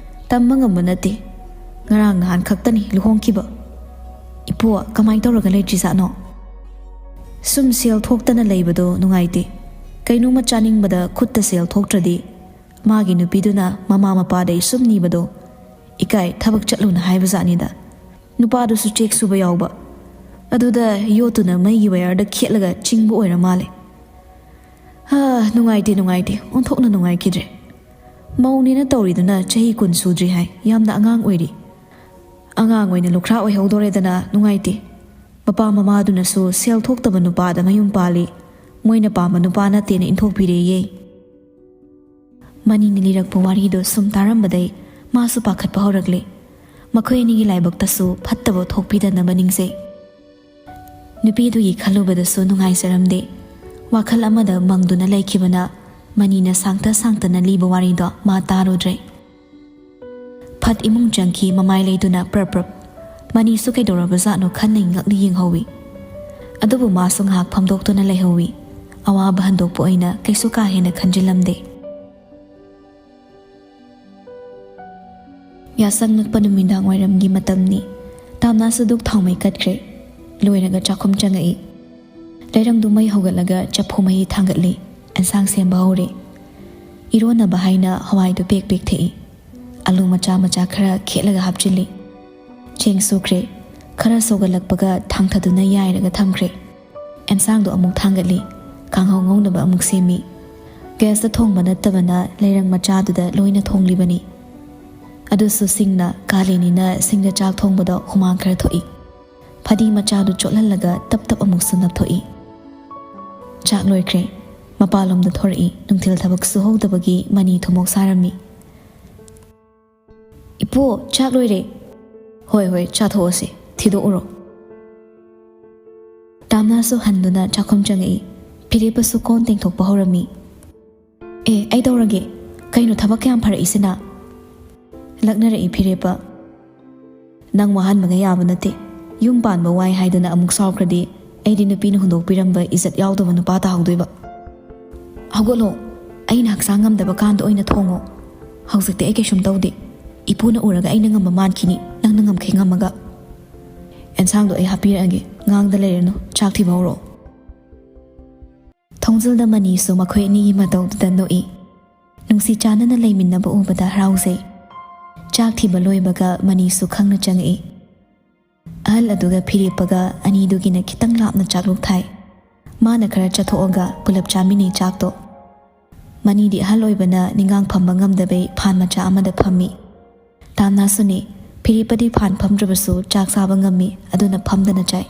ꯇꯝꯕ ꯉꯝꯕ ꯅꯠꯇꯦ꯫ ꯉꯔꯥꯡ ꯅꯍꯥꯟ ꯈꯛꯇꯅꯤ ꯂꯨꯍꯣꯡꯈꯤꯕ꯫ ꯏꯄꯨ, ꯀꯃꯥꯏꯅ ꯇꯧꯔꯒ ꯂꯩꯇ꯭ꯔꯤꯖꯥꯠꯅꯣ? ꯁꯨꯝ ꯁꯦꯜ ꯊꯣꯛꯇꯅ ꯂꯩꯕꯗꯣ ꯅꯨꯡꯉꯥꯏꯇꯦ꯫ ꯀꯩꯅꯣꯝꯃ ꯆꯥꯅꯤꯡꯕꯗ ꯈꯨꯠꯇ ꯁꯦꯜ ꯊꯣꯛꯇ꯭ꯔꯗꯤ ꯃꯥꯒꯤ ꯅꯨꯄꯤꯗꯨꯅ ꯃꯃꯥ ꯃꯄꯥꯗꯩ ꯁꯨꯝ ꯅꯤꯕꯗꯣ ꯏꯀꯥꯏ, ꯊꯕꯛ ꯆꯠꯂꯨꯅ ꯍꯥꯏꯕꯖꯥꯠꯅꯤꯗ꯫ ꯅꯨꯄꯥꯗꯨꯁꯨ ꯆꯦꯛ ꯁꯨꯕ ꯌꯥꯎꯕ꯫ ꯑꯗꯨꯗ ꯌꯣꯠꯇꯨꯅ ꯃꯩꯒꯤ ꯋꯥꯌꯔꯗ ꯈꯦꯠꯂꯒ ꯆꯤꯡꯕ ꯑꯣꯏꯔ ꯃꯥꯜꯂꯦ꯫ "ꯍꯥ, ꯅꯨꯡꯉꯥꯏꯇꯦ, ꯅꯨꯡꯉꯥꯏꯇꯦ, ꯑꯣꯟꯊꯣꯛꯅ ꯅꯨꯡꯉꯥꯏꯈꯤꯗ꯭ꯔꯦ꯫ ꯃꯧꯅꯦꯅ ꯇꯧꯔꯤꯗꯨꯅ ꯆꯍꯤ ꯀꯨꯟ ꯁꯨꯗ꯭ꯔꯤ ꯍꯥꯏ, ꯌꯥꯝꯅ ꯑꯉꯥꯡ ꯑꯣꯏꯔꯤ꯫ ꯑꯉꯥꯡ ꯑꯣꯏꯅ ꯂꯨꯈ꯭ꯔꯥ ꯑꯣꯏꯍꯧꯗꯣꯔꯦꯗꯅ, ꯅꯨꯡꯉꯥꯏꯇꯦ꯫ ꯃꯄꯥ ꯃꯃꯥꯗꯨꯅꯁꯨ ꯁꯦꯜ ꯊꯣꯛꯇꯕ ꯅꯨꯄꯥꯗ ꯃꯌꯨꯝ ꯄꯥꯜꯂꯤ, ꯃꯣꯏꯅ ꯄꯥꯝꯕ ꯅꯨꯄꯥ ꯅꯠꯇꯦꯅ ꯏꯟꯊꯣꯛꯄꯤꯔꯦꯌꯦ"꯫ ꯃꯅꯤꯅ ꯂꯤꯔꯛꯄ ꯋꯥꯔꯤꯗꯣ ꯁꯨꯝ ꯇꯥꯔꯝꯕꯗꯩ ꯃꯥꯁꯨ ꯄꯥꯈꯠꯄ ꯍꯧꯔꯛꯂꯦ꯫ ꯃꯈꯣꯏ ꯑꯅꯤꯒꯤ ꯂꯥꯏꯕꯛꯇꯁꯨ ꯐꯠꯇꯕ ꯊꯣꯛꯄꯤꯗꯅꯕ ꯅꯤꯡꯖꯩ꯫ ꯅꯨꯄꯤꯗꯨꯒꯤ ꯈꯜꯂꯨꯕꯗꯁꯨ ꯅꯨꯡꯉꯥꯏꯖꯔꯝꯗꯦ꯫ ꯋꯥꯈꯜ ꯑꯃꯗ ꯃꯪꯗꯨꯅ ꯂꯩꯈꯤꯕꯅ ꯃꯅꯤꯅ ꯁꯥꯡꯇ ꯁꯥꯡꯇꯅ ꯂꯤꯕ ꯋꯥꯔꯤꯗꯣ ꯃꯥ ꯇꯥꯔꯨꯗ꯭ꯔꯦ꯫ ꯐꯠ ꯏꯃꯨꯡ ꯆꯪꯈꯤ, ꯃꯃꯥꯏ ꯂꯩꯗꯨꯅ ꯄ꯭ꯔꯞ ꯄ꯭ꯔꯞ꯫ ꯃꯅꯤꯁꯨ ꯀꯩꯗꯧꯔꯕꯖꯥꯠꯅꯣ ꯈꯟꯅ ꯉꯛꯅ ꯌꯦꯡꯍꯧꯋꯤ꯫ ꯑꯗꯨꯕꯨ ꯃꯥꯁꯨ ꯉꯥꯏꯍꯥꯛ ꯐꯝꯗꯣꯛꯇꯨꯅ ꯂꯩꯍꯧꯋꯤ꯫ ꯑꯋꯥꯕ ꯍꯟꯗꯣꯛꯄ ꯑꯣꯏꯅ ꯀꯩꯁꯨ ꯀꯥ ꯍꯦꯟꯅ ꯈꯟꯖꯤꯜꯂꯝꯗꯦ꯫ ꯌꯥꯆꯪꯉꯛꯄ ꯅꯨꯃꯤꯗꯥꯡ ꯋꯥꯏꯔꯝꯒꯤ ꯃꯇꯝꯅꯤ꯫ ꯇꯥꯝꯅꯥꯁꯨ ꯗꯨꯛ ꯊꯥꯎꯃꯩ ꯀꯠꯈ꯭ꯔꯦ꯫ ꯂꯣꯏꯔꯒ ꯆꯥꯛꯈꯨꯝ ꯆꯪꯉꯛꯏ꯫ ꯂꯩꯔꯪꯗꯨ ꯃꯩ ꯍꯧꯒꯠꯂꯒ ꯆꯐꯨ ꯃꯍꯤ ꯊꯥꯡꯒꯠꯂꯤ꯫ ꯑꯦꯟꯁꯥꯡ ꯁꯦꯝꯕ ꯍꯧꯔꯦ꯫ ꯏꯔꯣꯟꯅꯕ ꯍꯥꯏꯅ ꯍꯋꯥꯏꯗꯨ ꯄꯦꯛ ꯄꯦꯛ ꯊꯛꯏ꯫ ꯑꯂꯨ ꯃꯆꯥ ꯃꯆꯥ ꯈꯔ ꯈꯦꯠꯂꯒ ꯍꯥꯞꯆꯤꯜꯂꯤ꯫ ꯆꯦꯡ ꯁꯨꯈ꯭ꯔꯦ꯫ ꯈꯔ ꯁꯧꯒꯠꯂꯛꯄꯒ ꯊꯥꯡꯊꯗꯨꯅ ꯌꯥꯏꯔꯒ ꯊꯝꯈ꯭ꯔꯦ꯫ ꯑꯦꯟꯁꯥꯡꯗꯣ ꯑꯃꯨꯛ ꯊꯥꯡꯒꯠꯂꯤ꯫ ꯀꯥꯡꯍꯧ ꯉꯧꯅꯕ ꯑꯃꯨꯛ ꯁꯦꯝꯃꯤ꯫ ꯒ꯭ꯌꯥꯁꯇ ꯊꯣꯡꯕ ꯅꯠꯇꯕꯅ ꯂꯩꯔꯪ ꯃꯆꯥꯗꯨꯗ ꯂꯣꯏꯅ ꯊꯣꯡꯂꯤꯕꯅꯤ꯫ ꯑꯗꯨꯁꯨ ꯁꯤꯡꯅ꯫ ꯀꯥꯂꯦꯟꯅꯤꯅ ꯁꯤꯡꯗ ꯆꯥꯛ ꯊꯣꯡꯕꯗ ꯍꯨꯃꯥꯡ ꯈꯔ ꯊꯣꯛꯏ꯫ ꯐꯗꯤ ꯃꯆꯥꯗꯨ ꯆꯣꯠꯍꯜꯂꯒ ꯇꯞ ꯇꯞ ꯑꯃꯨꯛꯁꯨ ꯅꯞꯊꯣꯛꯏ꯫ ꯆꯥꯛ ꯂꯣꯏꯈ꯭ꯔꯦ꯫ ꯃꯄꯥꯟꯂꯣꯝꯗ ꯊꯣꯔꯛꯏ꯫ ꯅꯨꯡꯊꯤꯜ ꯊꯕꯛ ꯁꯨꯍꯧꯗꯕꯒꯤ ꯃꯅꯤ ꯊꯨꯝꯃꯣꯛ ꯁꯥꯔꯝꯃꯤ꯫ "ꯏꯄꯨ, ꯆꯥꯛ ꯂꯣꯏꯔꯦ꯫" "ꯍꯣꯏ, ꯍꯣꯏ, ꯆꯥꯊꯣꯛꯑꯁꯤ꯫ ꯊꯤꯗꯣꯛꯎꯔꯣ꯫" ꯇꯥꯝꯅꯥꯁꯨ ꯍꯟꯗꯨꯅ ꯆꯥꯛꯈꯨꯝ ꯆꯪꯉꯛꯏ꯫ ꯐꯤꯔꯦꯞꯄꯁꯨ ꯀꯣꯟ ꯇꯦꯡꯊꯣꯛꯄ ꯍꯧꯔꯝꯃꯤ꯫ "ꯑꯦ, ꯑꯩ ꯇꯧꯔꯒꯦ꯫ ꯀꯩꯅꯣ ꯊꯕꯛ ꯀꯌꯥꯝ ꯐꯔꯛꯏꯁꯤꯅ?" ꯂꯛꯅꯔꯛꯏ ꯐꯤꯔꯦꯞꯄ꯫ "ꯅꯪ ꯋꯥꯍꯟꯕꯒ ꯌꯥꯕ ꯅꯠꯇꯦ꯫ ꯌꯨꯝ ꯄꯥꯟꯕ ꯋꯥꯏ ꯍꯥꯏꯗꯅ ꯑꯃꯨꯛ ꯁꯥꯎꯈ꯭ꯔꯗꯤ ꯑꯩꯗꯤ ꯅꯨꯄꯤꯅ ꯍꯨꯟꯗꯣꯛꯄꯤꯔꯝꯕ ꯏꯖꯠ ꯌꯥꯎꯗꯕ ꯅꯨꯄꯥ ꯇꯥꯍꯧꯗꯣꯏꯕ꯫ ꯍꯧꯒꯠꯂꯣ, ꯑꯩꯅ ꯍꯛꯆꯥꯡ ꯉꯝꯗꯕ ꯀꯥꯟꯗ ꯑꯣꯏꯅ ꯊꯣꯡꯉꯣ꯫ ꯍꯧꯖꯤꯛꯇꯤ ꯑꯩ ꯀꯩꯁꯨꯝ ꯇꯧꯗꯦ꯫ ꯏꯄꯨꯅ ꯎꯔꯒ ꯑꯩꯅ ꯉꯝꯕ ꯃꯥꯟꯈꯤꯅꯤ, ꯅꯪꯅ ꯉꯝꯈꯩ ꯉꯝꯃꯒ꯫ ꯑꯦꯟꯁꯥꯡꯗꯣ ꯑꯩ ꯍꯥꯞꯄꯤꯔꯛꯑꯒꯦ, ꯉꯥꯡꯗ ꯂꯩꯔꯅꯨ, ꯆꯥꯛ ꯊꯤꯕ ꯍꯧꯔꯛꯑꯣ꯫" ꯊꯣꯡꯖꯤꯜꯗ ꯃꯅꯤꯁꯨ ꯃꯈꯣꯏ ꯑꯅꯤꯒꯤ ꯃꯇꯧꯗꯨꯗ ꯅꯣꯛꯏ꯫ ꯅꯨꯡꯁꯤ ꯆꯥꯟꯅꯅ ꯂꯩꯃꯤꯟꯅꯕ ꯎꯕꯗ ꯍꯔꯥꯎꯖꯩ꯫ ꯆꯥꯛ ꯊꯤꯕ ꯂꯣꯏꯕꯒ ꯃꯅꯤꯁꯨ ꯈꯪꯅ ꯆꯪꯉꯛꯏ꯫ ꯑꯍꯜ ꯑꯗꯨꯒ ꯐꯤꯔꯦꯞꯄꯒ ꯑꯅꯤꯗꯨꯒꯤꯅ ꯈꯤꯇꯪ ꯂꯥꯞꯅ ꯆꯥꯛꯂꯨꯛ ꯊꯥꯏ꯫ ꯃꯥꯅ ꯈꯔ ꯆꯠꯊꯣꯛꯑꯒ ꯄꯨꯂꯞ ꯆꯥꯃꯤꯟꯅꯩ ꯆꯥꯛꯇꯣ꯫ ꯃꯅꯤꯗꯤ ꯑꯍꯜ ꯑꯣꯏꯕꯅ ꯅꯤꯡꯒꯥꯡ ꯐꯝꯕ ꯉꯝꯗꯕꯩ ꯐꯥꯟ ꯃꯆꯥ ꯑꯃꯗ ꯐꯝꯃꯤ꯫ ꯇꯥꯝꯅꯥꯁꯨꯅꯤ, ꯐꯤꯔꯦꯞꯄꯗꯤ ꯐꯥꯟ ꯐꯝꯗ꯭ꯔꯕꯁꯨ ꯆꯥꯛ ꯆꯥꯕ ꯉꯝꯃꯤ, ꯑꯗꯨꯅ ꯐꯝꯗꯅ ꯆꯥꯏ꯫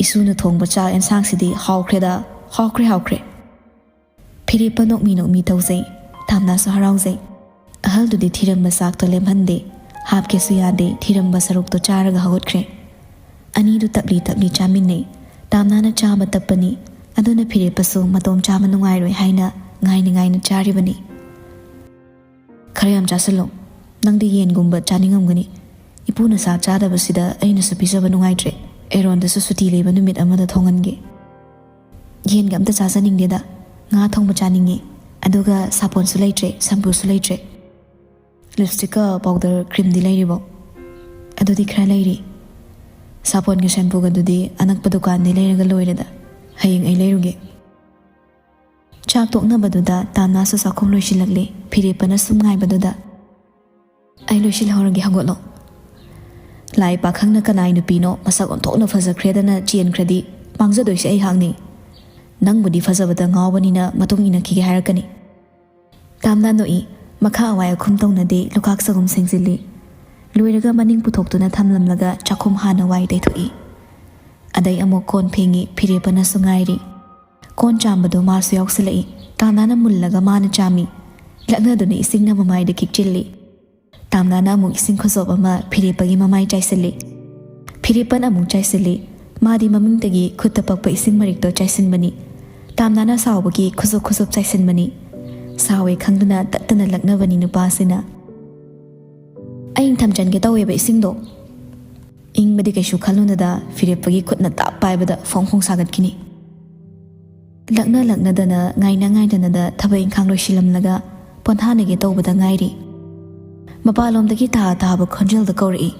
"ꯏꯁꯨꯅ ꯊꯣꯡꯕ ꯆꯥꯛ ꯑꯦꯟꯁꯥꯡꯁꯤꯗꯤ ꯍꯥꯎꯈ꯭ꯔꯦꯗ, ꯍꯥꯎꯈ꯭ꯔꯦ, ꯍꯥꯎꯈ꯭ꯔꯦ!" ꯐꯤꯔꯦꯞꯄ ꯅꯣꯛꯃꯤ ꯅꯣꯛꯃꯤ ꯇꯧꯖꯩ꯫ ꯇꯥꯝꯅꯥꯁꯨ ꯍꯔꯥꯎꯖꯩ꯫ ꯑꯍꯜꯗꯨꯗꯤ ꯊꯤꯔꯝꯕ ꯆꯥꯛꯇꯣ ꯂꯦꯝꯍꯟꯗꯦ꯫ ꯍꯥꯞꯀꯦꯁꯨ ꯌꯥꯗꯦ, ꯊꯤꯔꯝꯕ ꯁꯔꯨꯛꯇꯣ ꯆꯥꯔꯒ ꯍꯧꯒꯠꯈ꯭ꯔꯦ꯫ ꯑꯅꯤꯗꯨ ꯇꯞꯂꯤ ꯇꯞꯂꯤ ꯆꯥꯃꯤꯟꯅꯩ꯫ ꯇꯥꯝꯅꯥꯅ ꯆꯥꯕ ꯇꯞꯄꯅꯤ, ꯑꯗꯨꯅ ꯐꯤꯔꯦꯞꯄꯁꯨ ꯃꯇꯣꯝ ꯆꯥꯕ ꯅꯨꯡꯉꯥꯏꯔꯣꯏ ꯍꯥꯏꯅ ꯉꯥꯏꯅ ꯉꯥꯏꯅ ꯆꯥꯔꯤꯕꯅꯤ꯫ "ꯈꯔ ꯌꯥꯝ ꯆꯥꯁꯤꯜꯂꯣ, ꯅꯪꯗꯤ ꯌꯦꯟꯒꯨꯝꯕ ꯆꯥꯅꯤꯡꯉꯝꯒꯅꯤ꯫ ꯏꯄꯨꯅ ꯁꯥ ꯆꯥꯗꯕꯁꯤꯗ ꯑꯩꯅꯁꯨ ꯄꯤꯖꯕ ꯅꯨꯡꯉꯥꯏꯇ꯭ꯔꯦ꯫ ꯑꯦꯔꯣꯟꯗꯁꯨ ꯁꯨꯇꯤ ꯂꯩꯕ ꯅꯨꯃꯤꯠ ꯑꯃꯗ ꯊꯣꯡꯍꯟꯒꯦ꯫ ꯌꯦꯟꯒ ꯑꯝꯇ ꯆꯥꯖꯅꯤꯡꯗꯦꯗ, ꯉꯥ ꯊꯣꯡꯕ ꯆꯥꯅꯤꯡꯉꯦ꯫ ꯑꯗꯨꯒ ꯁꯥꯄꯣꯟꯁꯨ ꯂꯩꯇ꯭ꯔꯦ, ꯁꯝꯄꯨꯁꯨ ꯂꯩꯇ꯭ꯔꯦ꯫ ꯂꯤꯞꯁꯇꯤꯛꯀ ꯄꯥꯎꯗꯔ ꯀ꯭ꯔꯤꯝꯗꯤ ꯂꯩꯔꯤꯕꯣ?" "ꯑꯗꯨꯗꯤ ꯈꯔ ꯂꯩꯔꯤ꯫ ꯁꯥꯄꯣꯟꯒ ꯁꯦꯝꯄꯨꯒꯗꯨꯗꯤ ꯑꯅꯛꯄ ꯗꯨꯀꯥꯟꯗꯩ ꯂꯩꯔꯒ ꯂꯣꯏꯔꯦꯗ꯫ ꯍꯌꯦꯡ ꯑꯩ ꯂꯩꯔꯨꯒꯦ꯫" ꯆꯥꯛ ꯇꯣꯛꯅꯕꯗꯨꯗ ꯇꯥꯝꯅꯥꯁꯨ ꯆꯥꯛꯈꯨꯝ ꯂꯣꯏꯁꯤꯜꯂꯛꯂꯦ꯫ ꯐꯤꯔꯦꯞꯄꯅ ꯁꯨꯝ ꯉꯥꯏꯕꯗꯨꯗ, "ꯑꯩ ꯂꯣꯏꯁꯤꯜꯍꯧꯔꯒꯦ, ꯍꯧꯒꯠꯂꯣ꯫ ꯂꯥꯏ ꯄꯥꯈꯪꯅ ꯀꯅꯥꯏ ꯅꯨꯄꯤꯅꯣ ꯃꯁꯛ ꯑꯣꯟꯊꯣꯛꯅ ꯐꯖꯈ꯭ꯔꯦꯗꯅ ꯆꯦꯟꯈ꯭ꯔꯗꯤ ꯃꯥꯡꯖꯗꯣꯏꯁꯦ ꯑꯩꯍꯥꯛꯅꯤ꯫ ꯅꯪꯕꯨꯗꯤ ꯐꯖꯕꯗ ꯉꯥꯎꯕꯅꯤꯅ ꯃꯇꯨꯡ ꯏꯟꯅꯈꯤꯒꯦ ꯍꯥꯏꯔꯛꯀꯅꯤ꯫" ꯇꯥꯝꯅꯥ ꯅꯣꯛꯏ꯫ ꯃꯈꯥ ꯑꯋꯥꯏ ꯑꯈꯨꯝ ꯇꯧꯅꯗꯦ, ꯂꯨꯈꯥꯛ ꯆꯒꯨꯝ ꯁꯦꯡꯖꯤꯜꯂꯤ꯫ ꯂꯣꯏꯔꯒ ꯃꯅꯤꯡ ꯄꯨꯊꯣꯛꯇꯨꯅ ꯊꯝꯂꯝꯂꯒ ꯆꯥꯛꯈꯨꯝ ꯍꯥꯟꯅ ꯋꯥꯏ ꯇꯩꯊꯣꯛꯏ꯫ ꯑꯗꯩ ꯑꯃꯨꯛ ꯀꯣꯟ ꯐꯦꯡꯉꯤ, ꯐꯤꯔꯦꯞꯄꯅꯁꯨ ꯉꯥꯏꯔꯤ꯫ ꯀꯣꯟ ꯆꯥꯝꯕꯗꯨ ꯃꯥꯁꯨ ꯌꯥꯎꯁꯤꯜꯂꯛꯏ꯫ ꯇꯥꯝꯅꯥꯅ ꯃꯨꯜꯂꯒ ꯃꯥꯅ ꯆꯥꯝꯃꯤ꯫ ꯂꯛꯅꯗꯨꯅ ꯏꯁꯤꯡꯅ ꯃꯃꯥꯏꯗ ꯈꯤꯛꯆꯤꯜꯂꯤ꯫ ꯇꯥꯝꯅꯥꯅ ꯑꯃꯨꯛ ꯏꯁꯤꯡ ꯈꯨꯖꯣꯞ ꯑꯃ ꯐꯤꯔꯦꯞꯄꯒꯤ ꯃꯃꯥꯏ ꯆꯥꯏꯁꯤꯜꯂꯤ꯫ ꯐꯤꯔꯦꯞꯄꯅ ꯑꯃꯨꯛ ꯆꯥꯏꯁꯤꯜꯂꯤ꯫ ꯃꯥꯗꯤ ꯃꯃꯤꯡꯗꯒꯤ ꯈꯨꯠꯇ ꯄꯛꯄ ꯏꯁꯤꯡ ꯃꯔꯤꯛꯇꯣ ꯆꯥꯏꯁꯤꯟꯕꯅꯤ꯫ ꯇꯥꯝꯅꯥꯅ ꯁꯥꯎꯕꯒꯤ ꯈꯨꯖꯣꯞ ꯈꯨꯖꯣꯞ ꯆꯥꯏꯁꯤꯟꯕꯅꯤ꯫ ꯁꯥꯎꯋꯦ ꯈꯪꯗꯨꯅ ꯇꯠꯇꯅ ꯂꯛꯅꯕꯅꯤ ꯅꯨꯄꯥꯁꯤꯅ꯫ "ꯑꯩ ꯊꯝꯖꯟꯒꯦ ꯇꯧꯋꯦꯕ ꯏꯁꯤꯡꯗꯣ꯫" "ꯏꯪꯕꯗꯤ ꯀꯩꯁꯨ ꯈꯜꯂꯨꯅꯨꯗ, ꯐꯤꯔꯦꯞꯄꯒꯤ ꯈꯨꯠꯅ ꯇꯥꯞ ꯄꯥꯏꯕꯗ ꯐꯣꯡ ꯐꯣꯡ ꯁꯥꯒꯠꯈꯤꯅꯤ꯫" ꯂꯛꯅ ꯂꯛꯅꯗꯅ, ꯉꯥꯏꯅ ꯉꯥꯏꯅꯅꯗ ꯊꯕꯛ ꯏꯪꯈꯥꯡ ꯂꯣꯏꯁꯤꯜꯂꯝꯂꯒ ꯄꯣꯊꯥꯅꯒꯦ ꯇꯧꯕꯗ ꯉꯥꯏꯔꯤ꯫ ꯃꯄꯥꯟꯂꯣꯝꯗꯒꯤ ꯇꯥ ꯇꯥꯕ ꯈꯣꯟꯖꯦꯜꯗ ꯀꯧꯔꯛꯏ꯫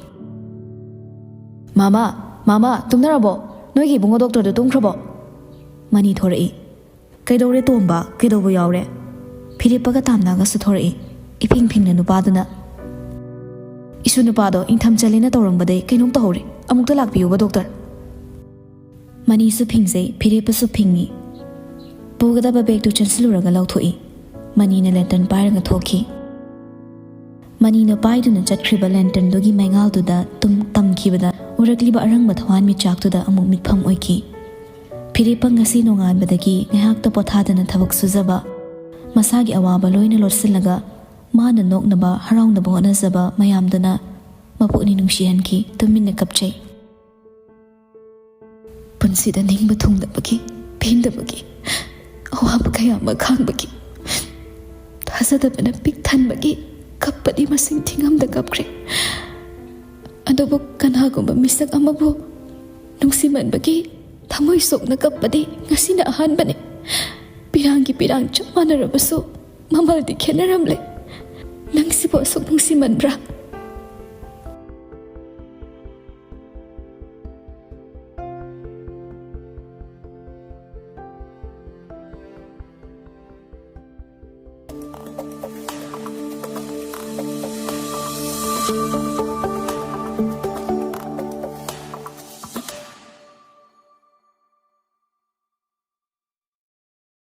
"ꯃꯥꯃꯥ, ꯃꯥꯃꯥ, ꯇꯨꯝꯅꯔꯕꯣ? ꯅꯣꯏꯒꯤ ꯏꯕꯨꯡꯉꯣ ꯗꯣꯛꯇꯔꯗꯣ ꯇꯨꯝꯈ꯭ꯔꯕꯣ?" ꯃꯅꯤ ꯊꯣꯔꯛꯏ꯫ "ꯀꯩꯗꯧꯔꯦ ꯇꯣꯝꯕ? ꯀꯩꯗꯧꯕ ꯌꯥꯎꯔꯦ?" ꯐꯤꯔꯦꯞꯄꯒ ꯇꯥꯝꯅꯥꯒꯁꯨ ꯊꯣꯔꯛꯏ꯫ ꯏꯐꯤꯡ ꯐꯤꯡꯅ ꯅꯨꯄꯥꯗꯨꯅ, ꯏꯁꯨ ꯅꯨꯄꯥꯗꯣ ꯏꯪꯊꯝ ꯆꯜꯂꯦꯅ ꯇꯧꯔꯝꯕꯗꯩ ꯀꯩꯅꯣꯝ ꯇꯧꯍꯧꯔꯦ꯫ ꯑꯃꯨꯛꯇ ꯂꯥꯛꯄꯤꯌꯨꯕ, ꯗꯣꯛꯇꯔ꯫ ꯃꯅꯤꯁꯨ ꯐꯤꯡꯖꯩ, ꯐꯤꯔꯦꯞꯄꯁꯨ ꯐꯤꯡꯉꯤ꯫ ꯄꯨꯒꯗꯕ ꯕꯦꯒꯇꯨ ꯆꯦꯟꯁꯤꯜꯂꯨꯔꯒ ꯂꯧꯊꯣꯛꯏ꯫ ꯃꯅꯤꯅ ꯂꯦꯟꯇꯔꯟ ꯄꯥꯏꯔꯒ ꯊꯣꯛꯈꯤ꯫ ꯃꯅꯤꯅ ꯄꯥꯏꯗꯨꯅ ꯆꯠꯈ꯭ꯔꯤꯕ ꯂꯦꯟꯇꯔꯟꯗꯨꯒꯤ ꯃꯩꯉꯥꯜꯗꯨꯗ ꯇꯨꯝ ꯇꯝꯈꯤꯕꯗ ꯎꯔꯛꯂꯤꯕ ꯑꯔꯪꯕ ꯊꯋꯥꯟꯃꯤꯆꯥꯛꯇꯨꯗ ꯑꯃꯨꯛ ꯃꯤꯠꯐꯝ ꯑꯣꯏꯈꯤ꯫ ꯐꯤꯔꯦꯞꯄ ꯉꯁꯤ ꯅꯣꯡꯉꯥꯟꯕꯗꯒꯤ ꯉꯥꯏꯍꯥꯛꯇ ꯄꯣꯊꯥꯗꯅ ꯊꯕꯛ ꯁꯨꯖꯕ, ꯃꯁꯥꯒꯤ ꯑꯋꯥꯕ ꯂꯣꯏꯅ ꯂꯣꯠꯁꯤꯜꯂꯒ ꯃꯥꯅ ꯅꯣꯛꯅꯕ, ꯍꯔꯥꯎꯅꯕ ꯍꯣꯠꯅꯖꯕ ꯃꯌꯥꯝꯗꯨꯅ ꯃꯄꯨꯛꯅꯤꯡ ꯅꯨꯡꯁꯤꯍꯟꯈꯤ꯫ ꯇꯨꯃꯤꯟꯅ ꯀꯞꯆꯩ꯫ ꯄꯨꯟꯁꯤꯗ ꯅꯤꯡꯕ ꯊꯨꯡꯗꯕꯒꯤ, ꯄꯦꯟꯗꯕꯒꯤ, ꯑꯋꯥꯕ ꯀꯌꯥ ꯑꯃ ꯈꯥꯡꯕꯒꯤ, ꯊꯥꯖꯗꯕꯅ ꯄꯤꯛ ꯊꯟꯕꯒꯤ ꯀꯞꯄꯗꯤ ꯃꯁꯤꯡ ꯊꯤꯉꯝꯗ ꯀꯞꯈ꯭ꯔꯦ꯫ ꯑꯗꯨꯕꯨ ꯀꯅꯥꯒꯨꯝꯕ ꯃꯤꯁꯛ ꯑꯃꯕꯨ ꯅꯨꯡꯁꯤꯃꯟꯕꯒꯤ ꯊꯃꯣꯏ ꯁꯣꯛꯅ ꯀꯞꯄꯗꯤ ꯉꯁꯤꯅ ꯑꯍꯥꯟꯕꯅꯤ꯫ ꯄꯤꯔꯥꯡꯒꯤ ꯄꯤꯔꯥꯡ ꯆꯞ ꯃꯥꯟꯅꯔꯕꯁꯨ ꯃꯃꯜꯗꯤ ꯈꯦꯠꯅꯔꯝꯂꯦ꯫ ꯅꯪꯁꯤꯕꯨ ꯑꯁꯨꯛ ꯅꯨꯡꯁꯤꯃꯟꯕ꯭ꯔꯥ?